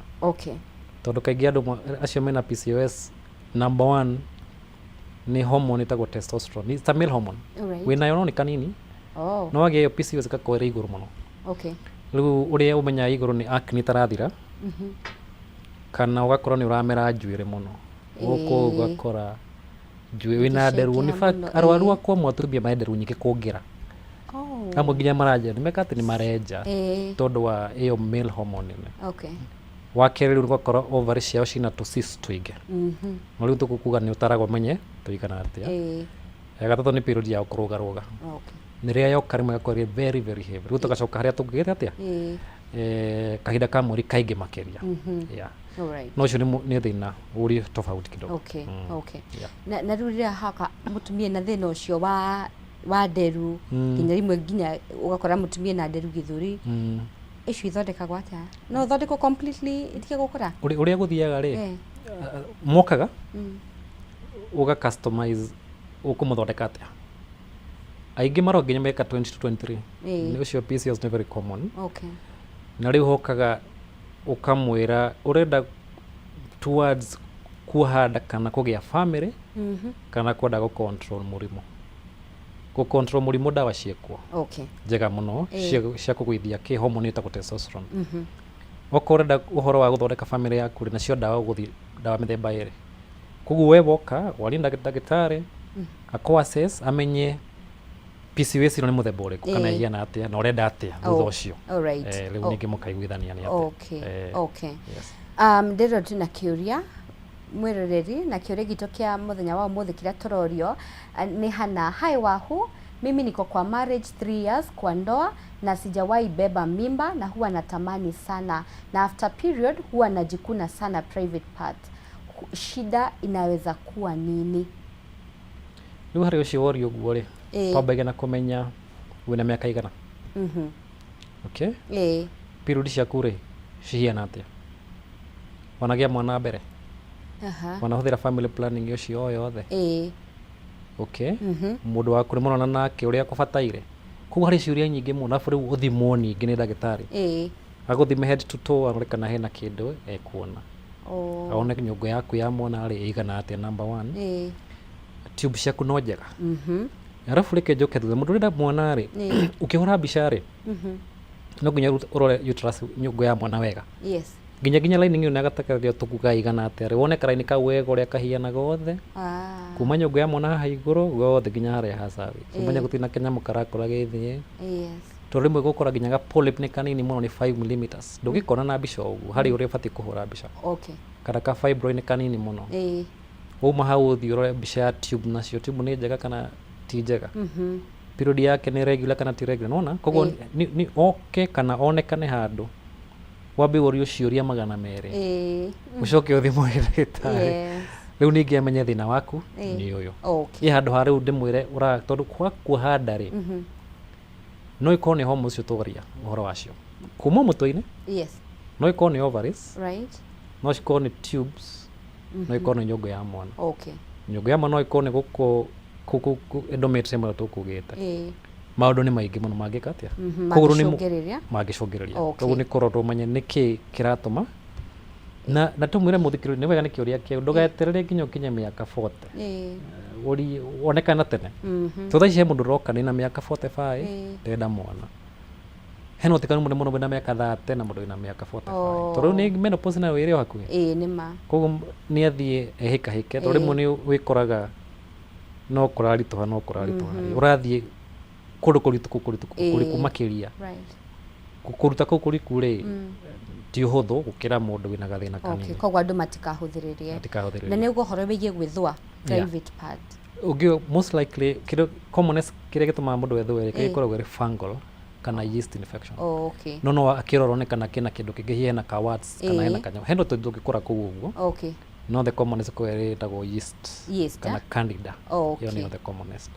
Tondũ kaingĩ andũ acio mena PCOS, number one nĩ hormone ĩtagwo testosterone. It's a male hormone. Wĩnayo no nĩ kanini. Oh. No wagĩa ĩyo PCOS ĩgakorwo ĩrĩ igũrũ mũno. Rĩu ũrĩa ũmenyaga igũrũ nĩ acne ĩtarathira, kana ũgakora nĩ ũramera njuĩrĩ mũno gũkũ, ũgakora njuĩrĩ wĩna nderu. In fact, Ĩgĩcenjia mũno, arwaru ĩĩ. akwa amwe atumia marĩ nderu nyingĩ kũngĩra. Amwe nginya maranjĩra nĩ meka atĩ nĩ marenja tondũ wa ĩyo male hormone nene. Wa kerĩ, rĩu ũgakora ovary ciao cina tũ cysts tũingĩ. No rĩu tũgũkuga nĩ ũtaragwo ũmenye tũigana atĩa. Ya gatatũ nĩ period yao kũrũgarũga. Nĩ rĩrĩa yoka rĩmwe ĩgakorwo ĩrĩ very very heavy. Rĩu tũgacoka harĩa tũngĩgĩte atĩa, kahinda ka mweri kaingĩ makĩria. Yeah. No ũcio nĩ thĩna ũrĩ tofauti kidogo. Na rĩu rĩrĩa haka mũtumia na thĩna ũcio wa nderu, nginya rĩmwe nginya ũgakora mũtumia na nderu gĩthũri, icio ithondekagwo atĩa? No ũthondekwo completely itige gũkũra? Ũrĩa gũthiaga rĩ, mokaga ũga customize ũkũmũthondeka atĩa. Aingĩ maroka nginya meka 20 to 23. Nĩ ũcio PCOS nĩ very common. Na rĩu hokaga ũkamwĩra ũrenda towards kuoha nda kana kũgĩa family, kana kwenda gũ control mũrimũ. Gũ control mũrimũ, ndawa ciĩkuo njega mũno cia kũgũithia kĩ hormone ĩtagwo testosterone. Okorwo ũrenda ũhoro wa gũthondeka family yaku rĩ, nacio ndawa ũgũthiĩ ndawa mĩthemba ĩrĩ. Koguo we woka warie na ndagĩtarĩ akũ assess amenye PCOS ĩno nĩ mũthemba ũrĩkũ kana ĩhiana atĩa na ũrenda atĩa thutha ũcio. Rĩu ningĩ mũkaiguithania nĩ atĩa. Yes. Ndĩrona twĩna kĩũria mwĩroreri, na kĩũria gitũ kĩa mũthenya wa ũmũthĩ kĩrĩa tũrorio nĩ hana: "Hi Wahu, mimi niko kwa marriage 3 years, kwa ndoa, na sijawahi beba mimba na huwa natamani sana, na after period huwa najikuna sana private part. Shida inaweza kuwa nini?" Rĩu harĩ ũcio worio ũguo rĩ, twambagia na kũmenya wĩna mĩaka igana. Okay. Period ciaku rĩ, cihiana atĩa? Wanagĩa mwana mbere? Wanahũthĩra family planning ũcio o yothe? Ĩĩ. Okay. Mũndũ waku nĩ mũrona nake ũrĩa kũbataire? Koguo harĩ ciũria nyingĩ mũno, arabu rĩu ũthimwo ningĩ nĩ ndagĩtarĩ. Agũthime head to toe arore kana hena kĩndũ ekuona. Aone nyũngũ yaku ya mwana rĩ ĩigana atĩa, number one. Tube ciaku no njega. Arabu reke njoke thutha, mũndũ ũrenda mwana rĩ, ũkĩhũra mbica rĩ, no nginya ũrore uterus, nyũngũ ya mwana wega. Nginya lining ĩyo na gatagatĩ tũkuga igana atĩa rĩ, wone karaini kau wega ũrĩa kahiana gothe. Kuma nyũngũ ya mwana haha igũrũ gothe nginya harĩa ha cervix. Ũmenye gũtirĩ na kĩnyamũ karakũra gĩthiĩ. Tondũ rĩmwe gũkora nginya ga polyp nĩ kanini mũno, nĩ 5 millimeters. Ndũngĩkona na mbica o ũguo, harĩ ũrĩa ũbatiĩ kũhũra mbica. Kana ka fibroid nĩ kanini mũno. Wauma hau ũthiĩ ũrore mbica ya tube, nacio tube nĩ njega kana ti njega. Period yake nĩ regular kana ti regular, nĩwona? Koguo nĩ oke kana onekane handũ wambe ũrio ciũria 200, ũcoke ũthimwo nĩ ndagĩtarĩ. Rĩu ningĩ amenye thĩna waku nĩ ũyũ. Ĩ handũ ha rĩu ndĩmwĩre ũra tondũ kwa kuoha nda rĩ, no ĩkorwo nĩ hormones icio twaria ũhoro wacio kuma mũtwe-inĩ, no ĩkorwo nĩ ovaries, no cikorwo nĩ tubes, no ĩkorwo nĩ nyũngũ ya mwana. Nyũngũ ya mwana no ĩkorwo nĩ gũkũ endometrium ĩrĩa tũkugĩte. Maũndũ nĩ maingĩ mũno mangĩka atĩa. Koguo rĩu Mangĩcũngĩrĩria. Mangĩcũngĩrĩria. Okay. Koguo nĩ kũrorwo ũmenye nĩkĩ kĩratũma na tũmwĩre mũthikĩrĩria nĩ wega nĩ kĩũria kĩu, ndũgeterere nginya ũkinye mĩaka 40. Ũri onekana tene. To thaa ici he mũndũ ũroka nĩ na mĩaka 45, ndĩrenda mwana. Hena ũtiganu mũnene mũno wĩna mĩaka 30 na mũndũ wĩna mĩaka 45. Tondũ rĩu nĩ menopause nayo ĩrĩ o hakuhĩ. Ĩĩ, nĩ ma. Koguo nĩ athiĩ ehĩkahĩke tondũ rĩmwe nĩ wĩkoraga no kũraritũha, no kũraritũha. Ũrathiĩ kũndũ kũritũ kũritũ kũriku makĩria. Kũruta kũu kũriku rĩ, ti ũhũthũ gũkĩra mũndũ wĩna gathĩna kanini. Koguo andũ matikahũthĩrĩrie. Matikahũthĩrĩrie. Na nĩ ũguo ũhoro wĩgiĩ gwĩthũa private part. Ũngĩ most likely kĩrĩa commonest kĩrĩa gĩtũmaga mũndũ ethũe rĩ, gĩkoragwo ĩrĩ fungal kana yeast infection. Oh, okay. No akĩrorwo nĩ kana kĩna kĩndũ kĩngĩ, hihi hena ka warts kana hena kanyamũ, hena tũndũ tũngĩkũra kũu ũguo. No the commonest ĩkoragwo ĩrĩ ĩtagwo yeast, Yeast, kana eh? Candida. Oh, Ĩyo okay. nĩyo the commonest.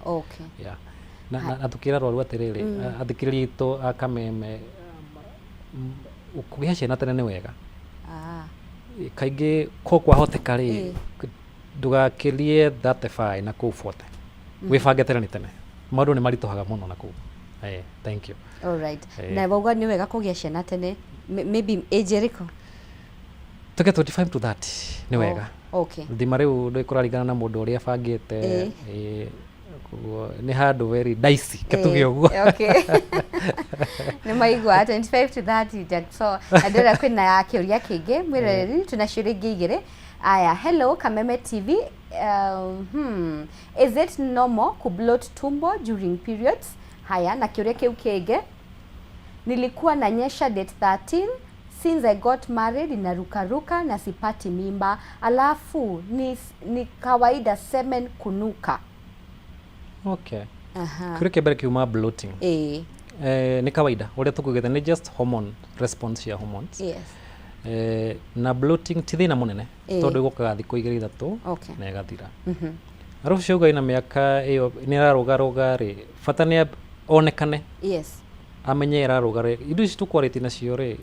Yeah. Na tũkĩra arwaru atĩrĩrĩ, athikĩrĩria aitũ a Kameme, kũgĩa ciana tene nĩ wega. Kaingĩ ko kwahoteka rĩ, ndũgakĩrie 35 na kũu 40, wĩbange tene nĩ tene, maũndũ nĩ maritũhaga mũno na kũu. Thank you. All right. Na wauga nĩ wega kũgĩa ciana tene, maybe age ĩrĩkũ? Tuge 25 to 30 nĩ wega. Thima rĩu ndĩ kũraringana na mũndũ ũrĩa abangĩte. Ĩĩ, koguo nĩ handũ very dicey, ke tuge ũguo. Okay. Nĩ maigua 25 to 30, Jack. So, na ndĩrona kwĩna kĩũria kĩngĩ mwĩroreri, twĩna ciũria ingĩ igĩrĩ. Aya, hello Kameme TV. Is it normal kubloat tumbo during periods? Haya, na kĩũria kĩu kĩngĩ, nilikuwa nanyesha date 13 since I got married, inarukaruka na sipati mimba, alafu ni kawaida semen kunuka? Okay. Kĩũria kĩa mbere kiuma bloating. Nĩ kawaida, ũrĩa tũkugĩte nĩ just hormone response cia hormones. Na bloating ti thĩna mũnene tondũ ĩgũkaga thikũ igĩrĩ ithatũ na ĩgathira. Arabu ciauga ina mĩaka ĩyo nĩ ĩrarũgarũga rĩ, bata nĩ onekane, amenye ĩrarũga rĩ, indo ici tũkwarĩtie nacio rĩ,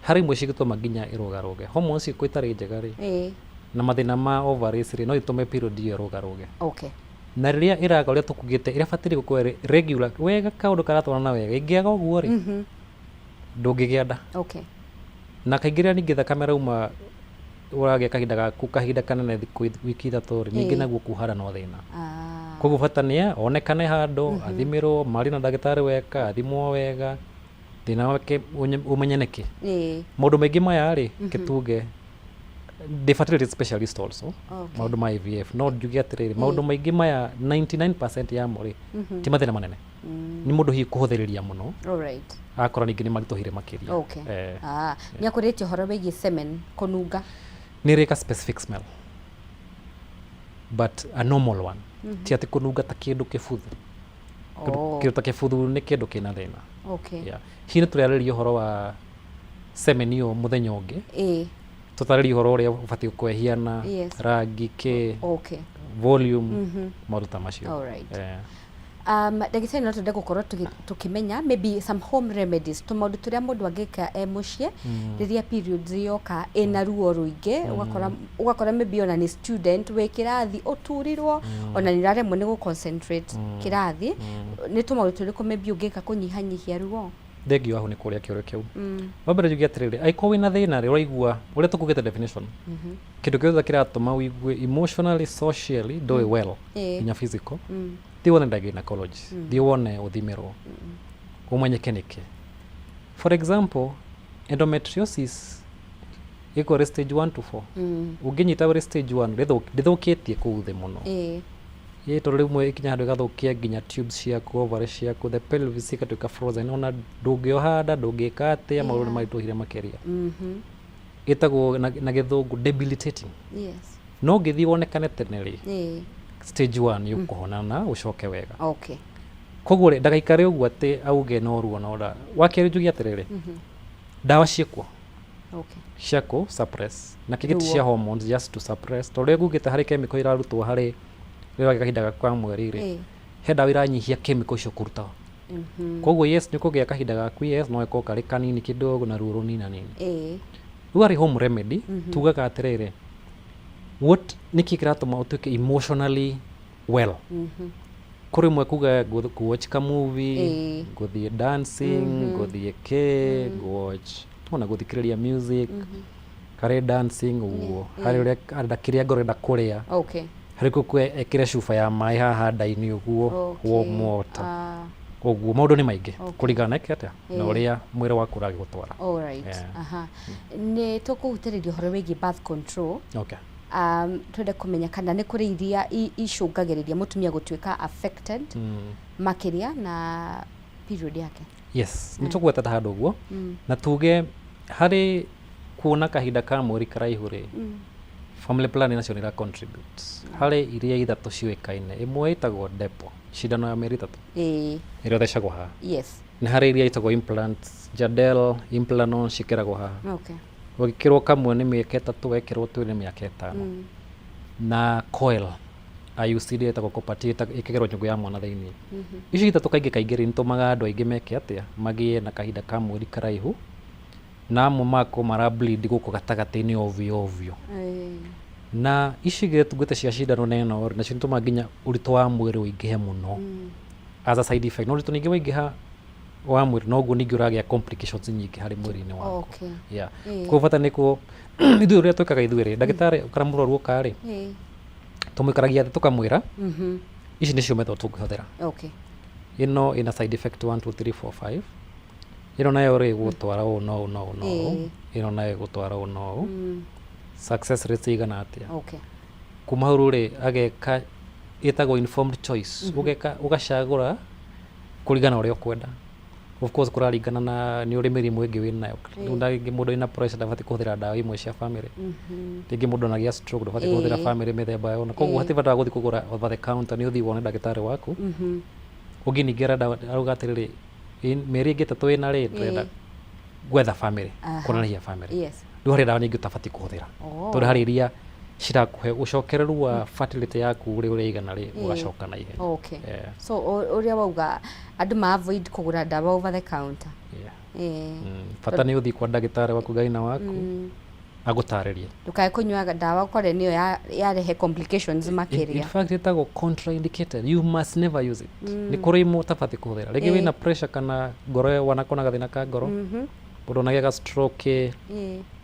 harĩ imwe cingĩtũma nginya ĩrũgarũge. Hormones ciĩko itarĩ njega rĩ, na mathĩna ma ovaries rĩ, no itũme period ĩyo ĩrũgarũge. Na rĩrĩa ĩraga ũrĩa tũkugĩte ĩrabataire gũkorwo ĩrĩ regular wega, kaũndũ karatwarana wega. Ĩngĩaga ũguo rĩ, ndũngĩgĩa nda. Na kaingĩ rĩrĩa ningĩ thakame rauma, ũragĩa kahinda gaku kahinda kanene, thikũ wiki 3 rĩ, ningĩ naguo kuhara no thĩna. Koguo bata nĩ onekane handũ, athimĩrwo marĩ na ndagĩtarĩ weka, athimwo wega thĩna wake, ũmenye nĩkĩ. Maũndũ maingĩ maya rĩ, kĩtuge ndĩ fertility specialist also, maũndũ ma IVF, no njuge atĩrĩrĩ, maũndũ maingĩ maya 99% yamo rĩ, ti mathĩna manene, nĩ mũndũ hihi kũhũthĩrĩria mũno, akora ningĩ nĩ maritũhire makĩria. Ah, nĩ akũrĩtie ũhoro wĩgiĩ semen kũnunga. Nĩ ĩrĩ ka specific smell but a normal one, ti atĩ kũnunga ta kĩndũ kĩbuthu. Kĩndũ ta kĩbuthu nĩ kĩndũ kĩna thĩna. Yeah. Hihi nĩ tũrĩarĩria ũhoro wa semen ĩyo mũthenya ũngĩ, tũtarĩrie ũhoro ũrĩa ũbatiĩ gũkorwo ĩhiana, rangi kĩ, volume, maũndũ ta macio. Alright. Ndagĩtarĩ, no twende gũkorwo tũkĩmenya maybe some home remedies, tũmaũndũ tũrĩa mũndũ angĩka e mũciĩ rĩrĩa periods yoka ĩna ruo rũingĩ, ũgakora maybe ona nĩ student wĩ kĩrathi, ũturirwo, ona nĩ ũraremwo nĩ gũ-concentrate kĩrathi. Nĩ tũmaũndũ tũrĩkũ maybe ũngĩka kũnyihanyihia ruo? Thengiũ aho nĩ kũrĩa kĩũria kĩu. Wa mbere njuge atĩrĩrĩ, angĩkorwo wĩna thĩna rĩ, ũraigua ũrĩa tũkugĩte definition, kĩndũ gĩothe kĩratũma ũigue emotionally, socially ndũĩ well, nginya physical, thiĩ wone gynecologist, thiĩ wone, ũthimĩrwo, ũmenyeke nĩkĩ. For example, endometriosis ĩkorwo ĩrĩ stage 1 to 4. Ũngĩnyita ũrĩ stage 1, ndĩthũkĩtie kũu thĩ mũno. Ĩ tondũ rĩmwe ĩkinya handũ ĩgathũkia nginya tubes ciaku, ovary ciaku, the pelvis ĩgatuĩka frozen, ona ndũngĩoha nda, ndũngĩka atĩa, maũndũ nĩ maritũhire makĩria. Ĩtagwo na gĩthũngũ debilitating. No ũngĩthiĩ wonekane tene rĩ, stage 1 nĩ ũkũhona na ũcoke wega. Koguo rĩ, ndagaikare ũguo atĩ auge no ruo no nda. Wa kerĩ njuge atĩrĩrĩ, ndawa ciĩkuo cia kũ suppress na kĩngĩ ti Ruo. cia hormones, just to suppress, tondũ ũrĩa ngugĩte harĩ chemical irarutwo harĩ rĩrĩa wagĩa kahinda gaku ka mweri rĩ, he ndawa iranyihia chemical icio kũruta. Koguo yes, nĩ ũkũgĩa kahinda gaku, yes, no ĩkorwo karĩ kanini kidogo na ruo rũnina nini. Rĩu harĩ home remedy, tugaga atĩrĩrĩ, what nĩkĩ kĩratũma ũtuĩke emotionally well? Kũrĩ ũmwe kuga ngũ watch ka movie, ngũthiĩ dancing, ngũthiĩ kĩ ngũ-watch ona gũthikĩrĩria music, harĩ dancing ũguo, harĩ ũrĩa arenda kĩrĩa ngoro ĩrenda kũrĩa, harĩ kũ ekĩre cuba ya maĩ haha nda-inĩ ũguo, warm water. Ũguo maũndũ nĩ maingĩ kũringana na ĩke atĩa na ũrĩa mwĩrĩ waku ũragĩgũtwara. Alright. Aha. Nĩ tũkũhutĩrĩria ũhoro wĩgiĩ birth control. Twende kũmenya kana nĩ kũrĩ iria icũngagĩrĩria mũtumia gũtuĩka affected makĩria na period yake. Yes, nĩ tũgwetete handũ ũguo na tuge harĩ kuona kahinda ka mweri karaihu rĩ, family planning nacio nĩ ira contribute. Harĩ iria ithatũ ciũĩkaine, ĩmwe ĩtagwo depo, cindano ya mĩeri 3 ĩrĩa ũthecagwo haha. Nĩ harĩ iria ĩtagwo implants, Jadelle, Implanon, ciĩkĩragwo haha. Ũgĩkĩrwo kamwe nĩ mĩaka 3, wekĩrwo twĩrĩ nĩ mĩaka 5. Na coil, IUCD ĩtagwo copper T, ĩkĩgerwo nyũngũ ya mwana thĩinĩ. Icio ithatũ kaingĩ kaingĩ rĩ, nĩtũmaga andũ aingĩ meke atĩa, magĩe na kahinda ka mweri karaihu, na amwe magakorwo mara bleed gũkũ gatagatĩ-inĩ ovyo ovyo. Na ici igĩrĩ tugĩte cia cindano na ĩno rĩ, nacio nĩtũmaga nginya ũritũ wa mwĩrĩ ũingĩhe mũno as a side effect. Na ũritũ ningĩ waingĩha wa mwĩrĩ, noguo ningĩ ũragĩa complications nyingĩ harĩ mwĩrĩ-inĩ waku. Yeah. Koguo bata nĩ kũ ithuĩ ũrĩa twĩkaga ithuĩ rĩ, ndagĩtarĩ kana mũrwaru oka rĩ, tũmũikaragia thĩ tũkamwĩra ici nĩcio method tũngĩhũthĩra. Ĩno ĩna side effect 1 2 3 4 5, ĩno nayo rĩ ĩgũtwara ũũ na ũũ na ũũ na ũũ, ĩno nayo ĩgũtwara ũũ na ũũ, success rate ĩigana atĩa. Kuma hau rĩ, ageka ĩtagwo informed choice, ũgeka ũgacagũra kũringana na ũrĩa ũkwenda. Of course kũraringana na nĩ ũrĩ mĩrimũ ĩngĩ wĩnayo. Rĩu na rĩngĩ mũndũ wĩna pressure ndabatiĩ kũhũthĩra ndawa imwe cia family, rĩngĩ mũndũ anagĩa stroke ndũbatiĩ kũhũthĩra family mĩthemba yona. Koguo hatirĩ bata wa gũthiĩ kũgũra over the counter, nĩ ũthiĩ wone ndagĩtarĩ waku. Ũngĩ ningĩ arenda arauga atĩrĩrĩ, mĩeri ĩngĩ 3 ĩna rĩ, ndĩrenda gwetha family, kuonania family. Rĩu harĩ ndawa nyingĩ ũtabatiĩ kũhũthĩra, tondũ harĩ iria cirakũhe ũcokereru wa fertility yaku rĩ, ũrĩa igana rĩ, ũgacoka na ihenya. So ũrĩa wauga andũ ma avoid kũgũra ndawa over the counter. Bata nĩ ũthiĩ kwa ndagĩtarĩ waku, gaina waku, agũtarĩrie. Ndũkae kũnyua ndawa ũkore nĩyo yarehe complications makĩria. In fact ĩtagwo contraindicated, you must never use it. Nĩ kũrĩ imwe ũtabatiĩ kũhũthĩra, rĩngĩ wĩna pressure kana ngoro, wanakorwo na gathĩna ka ngoro, mũndũ anagĩaga stroke,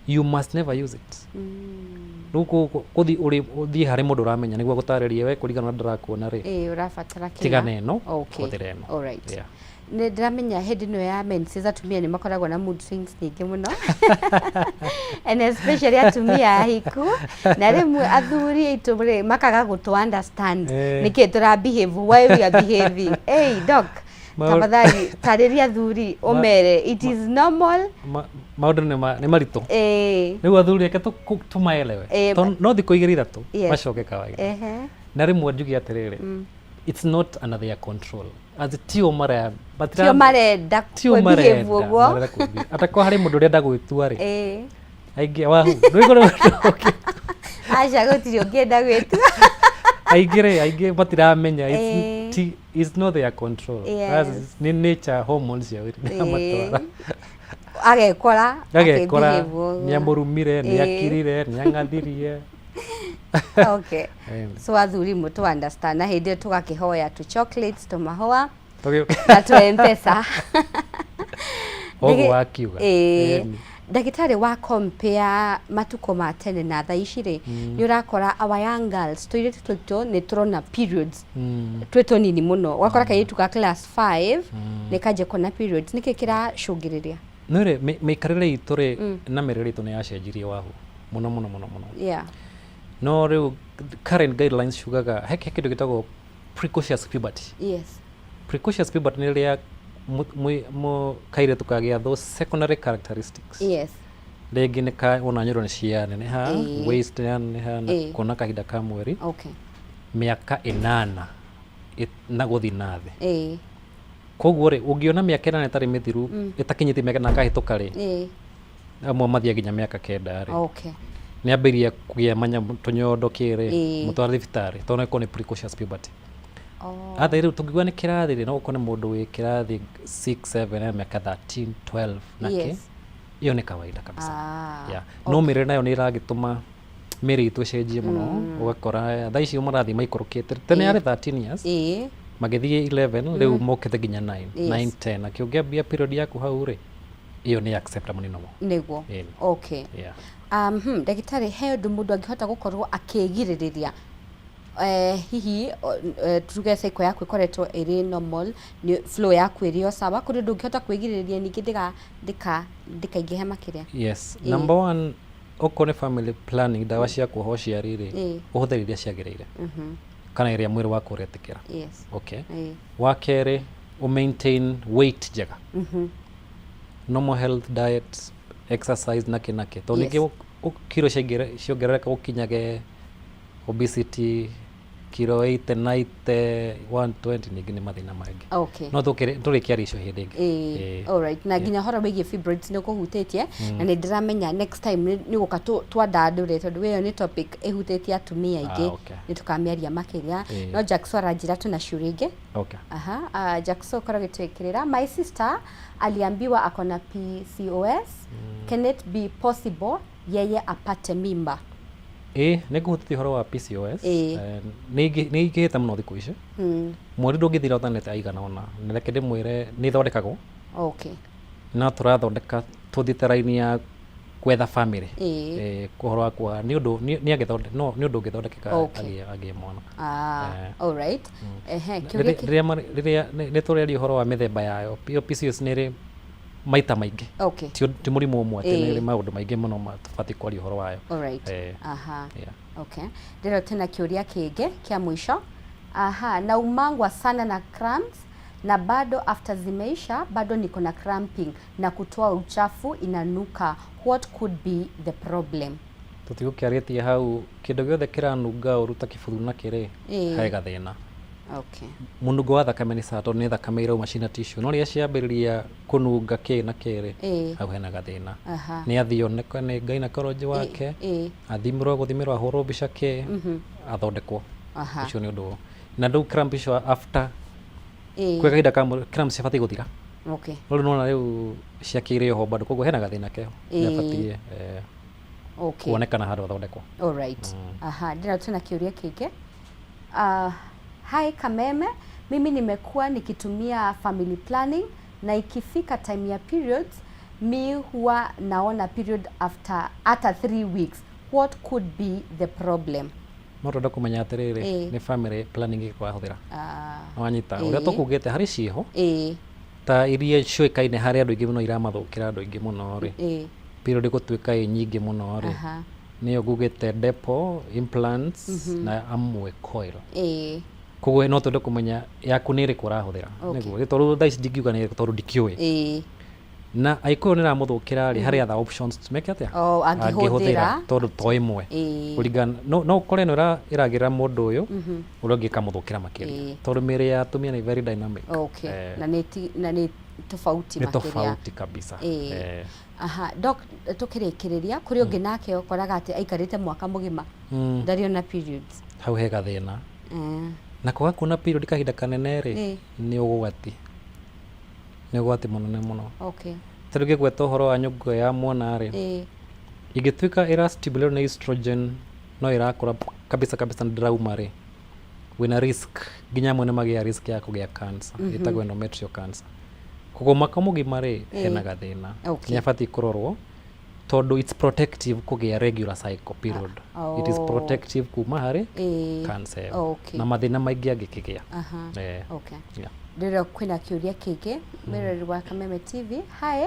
you must never use it. Rĩu gũthiĩ ũthiĩ harĩ mũndũ ũramenya nĩguo agũtarĩrie we kũringana na ndĩrakuona rĩ, Ũrabatara kĩna. Tigana ĩno, hũthĩra ĩno. Nĩ ndĩramenya hĩndĩ ĩno ya menses atumia nĩ makoragwo na mood swings nyingĩ mũno, and especially atumia ahiku, na rĩmwe athuri aitũ rĩ makaga gũtũ understand nĩkĩ tũra behave, why we are behaving. Hey doc, tafadhali tarĩria athuri ũmere it is normal. Maũndũ nĩ maritũ. Rĩu athuri reke tũmaelewe. No thikũ 2 3 macoke kawaida. Na rĩmwe njuge atĩrĩrĩ, it's not under their control, as tio mara Tio marenda tio kwĩ behave marenda ũguo. Marenda kwĩ atakorwo harĩ mũndũ ũrenda gwĩtua rĩ, aingĩ wahu ndũigũrĩ mũndũ ũngĩ. Aca, gũtirĩ ũngĩenda gwĩtua. Aingĩ rĩ, aingĩ matiramenya it's not their control. Nĩ nature, hormones cia wĩrĩ nĩramatwara. Agekora agekora akĩ-behave ũguo. Nĩ amũrumire, nĩ akirire, nĩ ang'athirie. So athuri mũtũ understand, na hĩndĩ ĩyo tũgakĩhoya tu chocolates, tũmahũa na tũ Mpesa. Ũguo wakiuga. Ndagĩtarĩ, wa compare matukũ ma tene na thaa ici rĩ, nĩ ũrakora our young girls, tũirĩtu tũitũ nĩ tũrona periods twĩ tũnini mũno, ũgakora kairĩtu ka class 5 nĩ kanjia kuona periods. Nĩkĩ kĩracũngĩrĩria? No rĩ, mĩikarĩre itũ rĩ na mĩrĩre itũ nĩ yacenjirie wahu mũno mũno mũno mũno. No rĩu current guidelines ciugaga he kĩndũ gĩtagwo precocious puberty. Precocious puberty nĩ rĩrĩa kairĩtu kagĩa those secondary characteristics. Rĩngĩ nĩ ka ona nyondo nĩ cianeneha, waist yaneneha, na kuona kahinda ka mweri mĩaka 8 na gũthiĩ na thĩ. Koguo rĩ, ũngĩona mĩaka 8 ĩtarĩ mĩthiru, ĩtakinyĩtie mĩaka na kahĩtũka rĩ, amwe mathiaga nginya mĩaka 9 rĩ, nĩ ambĩrĩria kũgĩa manyamũ tũnyondo kĩrĩ, mũtware thibitarĩ tondũ no ĩkorwo nĩ precocious puberty. Atha rĩu tũngiuga nĩ kĩrathi rĩ, no gũkorwo nĩ mũndũ wĩ kĩrathi 6 7 ena mĩaka 13 12 na kĩ. Ĩyo nĩ kawaida kabisa. Yeah. No mĩrĩre nayo nĩ ĩragĩtũma mĩrĩ itũ ĩcenjie mũno, ũgakora thaa ici marathiĩ maikũrũkĩte. Tene yarĩ 13 years. Magĩthiĩ 11, rĩu mokĩte nginya 9. 9, 10, na kĩũngĩambia period yaku hau rĩ, ĩyo nĩ acceptable, nĩ normal. Nĩguo. Ĩni. Okay. Yeah. Ndagĩtarĩ, he ũndũ mũndũ angĩhota gũkorwo akĩgirĩrĩria, hihi tuge cycle yaku ĩkoretwo ĩrĩ normal, nĩ flow yaku ĩrĩ o sawa, kũrĩ ũndũ ũngĩhota kwĩgirĩrĩria ningĩ ndĩkaingĩhe makĩria? Yes. Number one, okorwo nĩ family planning, ndawa cia kuoha ũciari rĩ, ũhũthĩre iria ciagĩrĩire kana ĩrĩa mwĩrĩ waku ũretĩkĩra. Okay. Wa kerĩ, ũ maintain weight njega, normal health diet, exercise, nakĩ nakĩ, tondũ ningĩ kiro ciongerereka gũkinyage obesity, kiro 80, 90, 120, ningĩ nĩ mathĩna mangĩ. No tũrĩkĩaria icio hĩndĩ ĩngĩ. Ĩĩ, alright. Na nginya ũhoro wĩgiĩ fibroids nĩ ũkũhutĩtie, na nĩ ndĩramenya next time nĩ gũka twandandũre, tondũ ĩyo nĩ topic ĩhutĩtie atumia aingĩ. Nĩ tũkamĩaria makĩria. No Jackson aranjĩra twĩna ciũria ingĩ. Aha, Jackson korwo gĩtwĩkĩrĩra, my sister aliambiwa ako na PCOS, can it be possible yeye apate mimba? Ĩĩ, nĩ ngũhutĩtie ũhoro wa PCOS. Nĩ ingĩhĩte mũno thikũ ici. Mweri ndũngĩthira ũtanete aigana ũna, na reke ndĩmwĩre nĩ ithondekagwo. No tũrathondeka tũthiĩte raini ya gwetha family. Ũhoro wa kuoha nĩ ũndũ nĩ angĩthonde no nĩ ũndũ ũngĩthondekeka agĩe mwana. Alright. Ehe, kĩũria Rĩrĩa nĩ tũrĩaria ũhoro wa mĩthemba yayo, ĩyo PCOS nĩ ĩrĩ maita maingĩ. Ti mũrimũ ũmwe, atĩ nĩ ĩrĩ maũndũ maingĩ mũno tũbatiĩ kwaria ũhoro wayo. Alright. Okay. Ndĩrona tena kĩũria kĩngĩ kĩa mũico. Aha, naumangwa sana na cramps na bado after zimeisha bado niko na cramping na kutoa uchafu inanuka. What could be the problem? Tũtigũkĩarĩtie hau, kĩndũ gĩothe kĩranunga ũru ta kĩbuthu na kĩrĩ, he gathĩna. Mũnungo wa thakame nĩ sawa, tondũ nĩ thakame irauma ciĩna tissue, no rĩrĩa ciambĩrĩria kũnunga kĩ na kĩrĩ, hau hena gathĩna. Nĩ athiĩ oneke nĩ gynecologist wake, athimĩrwo, gũthimĩrwo, ahũrwo mbica kĩ, athondekwo. Ũcio nĩ ũndũ. Na rĩu cramp icio after kwĩ kahinda ka cramps cibatiĩ gũthira. No rĩu nĩwona rĩu ciakĩire oho bado, koguo hena gathĩna keho. Nĩ abatiĩ kuonekana handũ athondekwo. Alright. Aha, ndĩna tena kĩũria kĩngĩ. Hi Kameme, mimi nimekuwa nikitumia family planning na ikifika time ya periods mi huwa naona period after hata 3 weeks. What could be the problem? No twende kũmenya atĩrĩrĩ, nĩ family planning ĩrĩkũ wahũthĩra? Wanyita ũrĩa tũkugĩte harĩ ciĩho ta iria ciũĩkaine harĩ andũ aingĩ mũno, iramathũkĩra andũ aingĩ mũno rĩ, period gũtuĩka ĩ nyingĩ mũno rĩ, nĩyo ngugĩte depo, implants na amwe coil. Koguo no twende kũmenya yaku nĩ ĩrĩkũ ũrahũthĩra. Nĩguo tondũ thaa ici ndingiuga nĩ ĩrĩkũ tondũ ndikĩũĩ. Na angĩkorwo nĩ ĩramũthũkĩra rĩ, harĩ other options meke atĩa? Oh, angĩhũthĩra. Tondũ to ĩmwe. Kũringana no ũkore ĩno ĩragĩrĩra mũndũ ũyũ, ũrĩa ũngĩ ĩkamũthũkĩra makĩria, tondũ mĩĩrĩ ya atumia nĩ very dynamic. Na nĩ tofauti nĩ makĩria. Tofauti kabisa. Aha, doc, tũkĩrĩkĩrĩria, kũrĩ ũngĩ nake ũkoraga atĩ aikarĩte mwaka mũgima ndarĩ ona periods. Hau he gathĩna. Na kwaga kuona period kahinda kanene rĩ, nĩ ũgwati, nĩ ũgwati mũnene mũno. Tarĩu ngĩgweta ũhoro wa nyũngũ ya mwana rĩ, ingĩtuĩka ĩra stimulate nĩ estrogen no ĩrakũra kabisa kabisa ndĩrauma rĩ, wĩna risk, nginya amwe nĩ magĩa risk ya kũgĩa cancer ĩtagwo endometrial cancer. Koguo mwaka mũgima rĩ, hena gathĩna. Nĩ abatiĩ kũrorwo tondũ it's protective kũgĩa regular cycle period. It is protective kuma harĩ cancer ĩyo na mathĩna maingĩ angĩkĩgĩa. Ndĩrona kwĩna kĩũria kĩngĩ, mwĩroreri wa Kameme TV. Hi,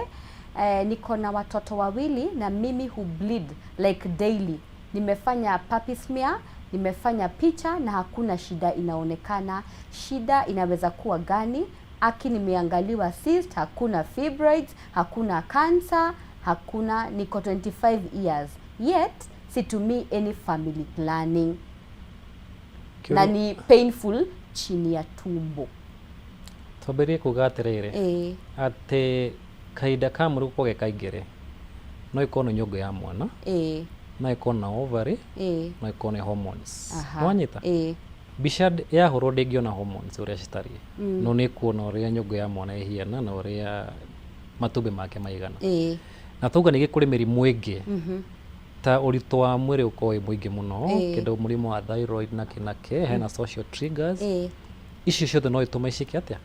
niko na watoto wawili na mimi hu bleed like daily. Nimefanya pap smear, nimefanya picha na hakuna shida inaonekana. Shida inaweza kuwa gani? Aki nimeangaliwa cyst, hakuna fibroids, hakuna cancer, hakuna. Niko 25 years yet situmii any family planning na ni painful chini ya tumbo. Twambĩrĩrie kuga atĩrĩrĩ, atĩ kahinda ka mweri gũkorwo ge kaingĩ rĩ, no ĩkorwo nĩ nyũngũ ya mwana, no ĩkorwo na ovary, no ĩkorwo nĩ hormones. Nĩwanyita? Mbica yahũrwo ndĩngĩona hormones ũrĩa citariĩ, no nĩ kuona ũrĩa nyũngũ ya mwana ĩhiana na ũrĩa matumbĩ make maigana. Na tauga ningĩ kũrĩ mĩrimũ ĩngĩ ta ũritũ wa mwĩrĩ ũkorwo wĩ mũingĩ mũno, kĩndũ mũrimũ wa thyroid na kĩ na kĩ, hena social triggers. Icio ciothe no itũme ciĩke atĩa?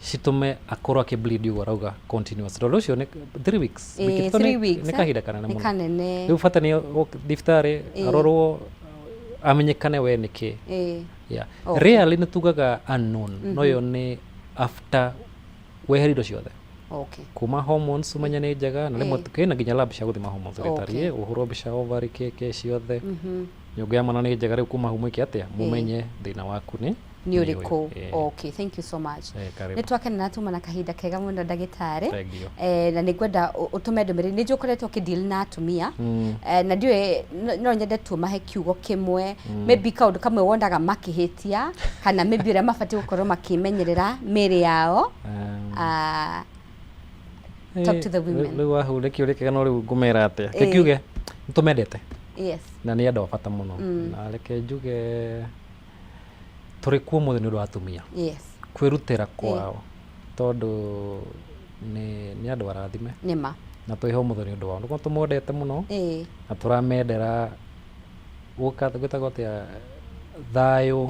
Citũme akorwo akĩ bleed ũguo arauga continuous, tondũ ũcio nĩ 3 weeks. Wiki 3 3 weeks, nĩ eh? Kahinda kanene Nĩ mũno. Kanene. Rĩu bata nĩ thibitarĩ arorwo, amenyekane we nĩkĩ. Yeah. Rarely nĩ tugaga unknown, no yo nĩ after weheria indo ciothe kuma hormones, umenye nĩ njega, na rĩmwe kwĩna nginya lab cia gũthima hormones ndagĩtarĩ, ũhũrwo mbica ovary kĩkĩ ciothe, nyũngũ ya mwana nĩ njega. Rĩu kuma hau mwĩke atĩa? Mũmenye thĩna waku nĩ Nĩ ũyũ. ũrĩkũ? Okay, thank you so much. Karibu. Nĩ twakena na tuma na kahinda kega mũno, ndagĩtarĩ. Thank you. Na nĩ ngwenda ũtũme ndũmĩrĩri. Nĩ njũĩ ũkoretwo ũkĩdeal na atumia, na ndiũĩ no nyende tumahe kiugo kĩmwe, maybe kaũndũ kamwe wonaga makĩhĩtia, kana maybe ũrĩa mabatiĩ gũkorwo makĩmenyerera mĩĩrĩ yao. Talk to the women. Rĩu wahu nĩ kĩũria kĩega, no rĩu ngũmera atĩa? Kĩkiuge nĩ tũmendete na nĩ andũ a bata mũno, na reke njuge tũrĩ kuo ũmũthĩ nĩ ũndũ wa atumia kwĩrutĩra kwao, tondũ nĩ andũ arathime Nĩma. Na twĩho ũmũthĩ nĩ ũndũ wao. Nĩguo tũmwendete mũno na tũramendera gũka gwĩtagwo atĩa, thayũ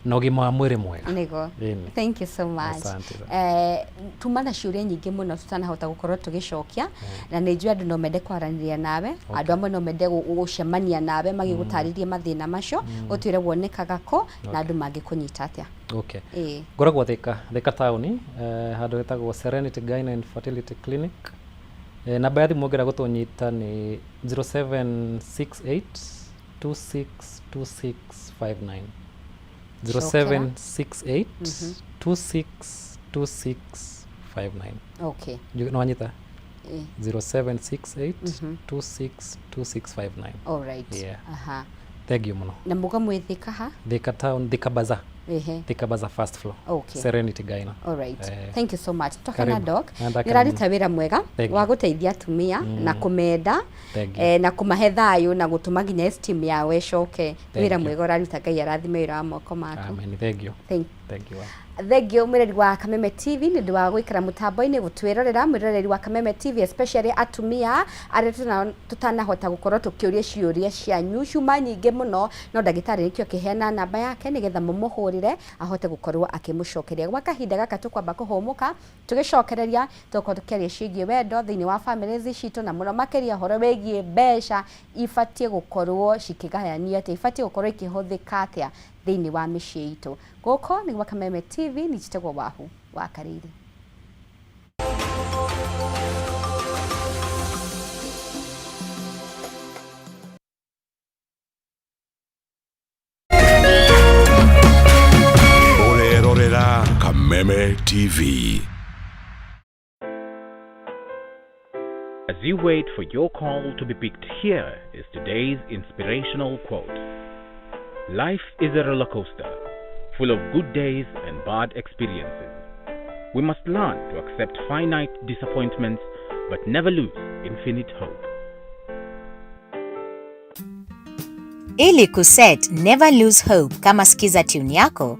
na ũgima wa mwĩrĩ mwega. Nĩguo. Ĩni. Thank you so much. Asante. Tuma na ciũria nyingĩ mũno tũtanahota gũkorwo tũgĩcokia, na nĩ njũĩ andũ no mende kwaranĩria nawe, andũ amwe no mende gũcemania nawe magĩgũtarĩrie mathĩna macio, ũtwĩre wonekaga kũ na andũ mangĩkũnyita atĩa. Okay. Ngoragwo Thika, Thika taũni, handũ hetagwo Serenity Gyne and Fertility Clinic. Namba ya thimũ ũngĩenda gũtũnyita nĩ 0768 262659, 0768 262659. No wanyita? 0768 262659. All right. Yeah. Aha. Thank you mũno. Na muga mwĩ Thika ha? Thika town, Thika Bazaar. Thika Bazaar, first floor. Serenity Gyne. All right. Thank you so much. Twakena, Karibu. doc. Na ndakena Nĩ ũraruta wĩra mwega Thank you. Wa gũteithia atumia na kũmenda Thank you. na kũmahe thayũ na gũtũma nginya esteem yao ĩcoke. Thank Wĩra you. Mwega ũraruta. Ngai arathime wĩra wa moko maku. Amen. Thank you. Thank Thank you. Thengio, mwĩrori wa Kameme TV, nĩ ũndũ wa gũikara mũtambo-inĩ gũtwĩrorera. Mwĩroreri wa Kameme TV, especially atumia arĩa tũtanahota gũkorwo tũkĩũria ciũria cianyu, ciuma nyingĩ mũno, no ndagĩtarĩ nĩkĩo akĩheana namba yake nĩgetha mũmũhũrĩre ahote gũkorwo akĩmũcokeria. Gwa kahinda gaka tũkwamba kũhũmũka, tũgĩcokereria tũkorwo tũkĩaria ciĩgiĩ wendo thĩinĩ wa families citũ, na mũno makĩria ũhoro wĩgiĩ mbeca ibatiĩ gũkorwo cikĩgayanio atĩa, ibatiĩ gũkorwo ikĩhũthĩka atĩa thĩinĩ wa mĩciĩ itũ. Gũkũ nĩ gwa Kameme TV, nĩ njĩtagwo Wahu wa Karĩirĩ. Ũrerorera Kameme TV. As you wait for your call to be picked, here is today's inspirational quote. Life is a roller coaster, full of good days and bad experiences. We must learn to accept finite disappointments but never lose infinite hope. Ili kuset Never Lose Hope kama skiza tune yako,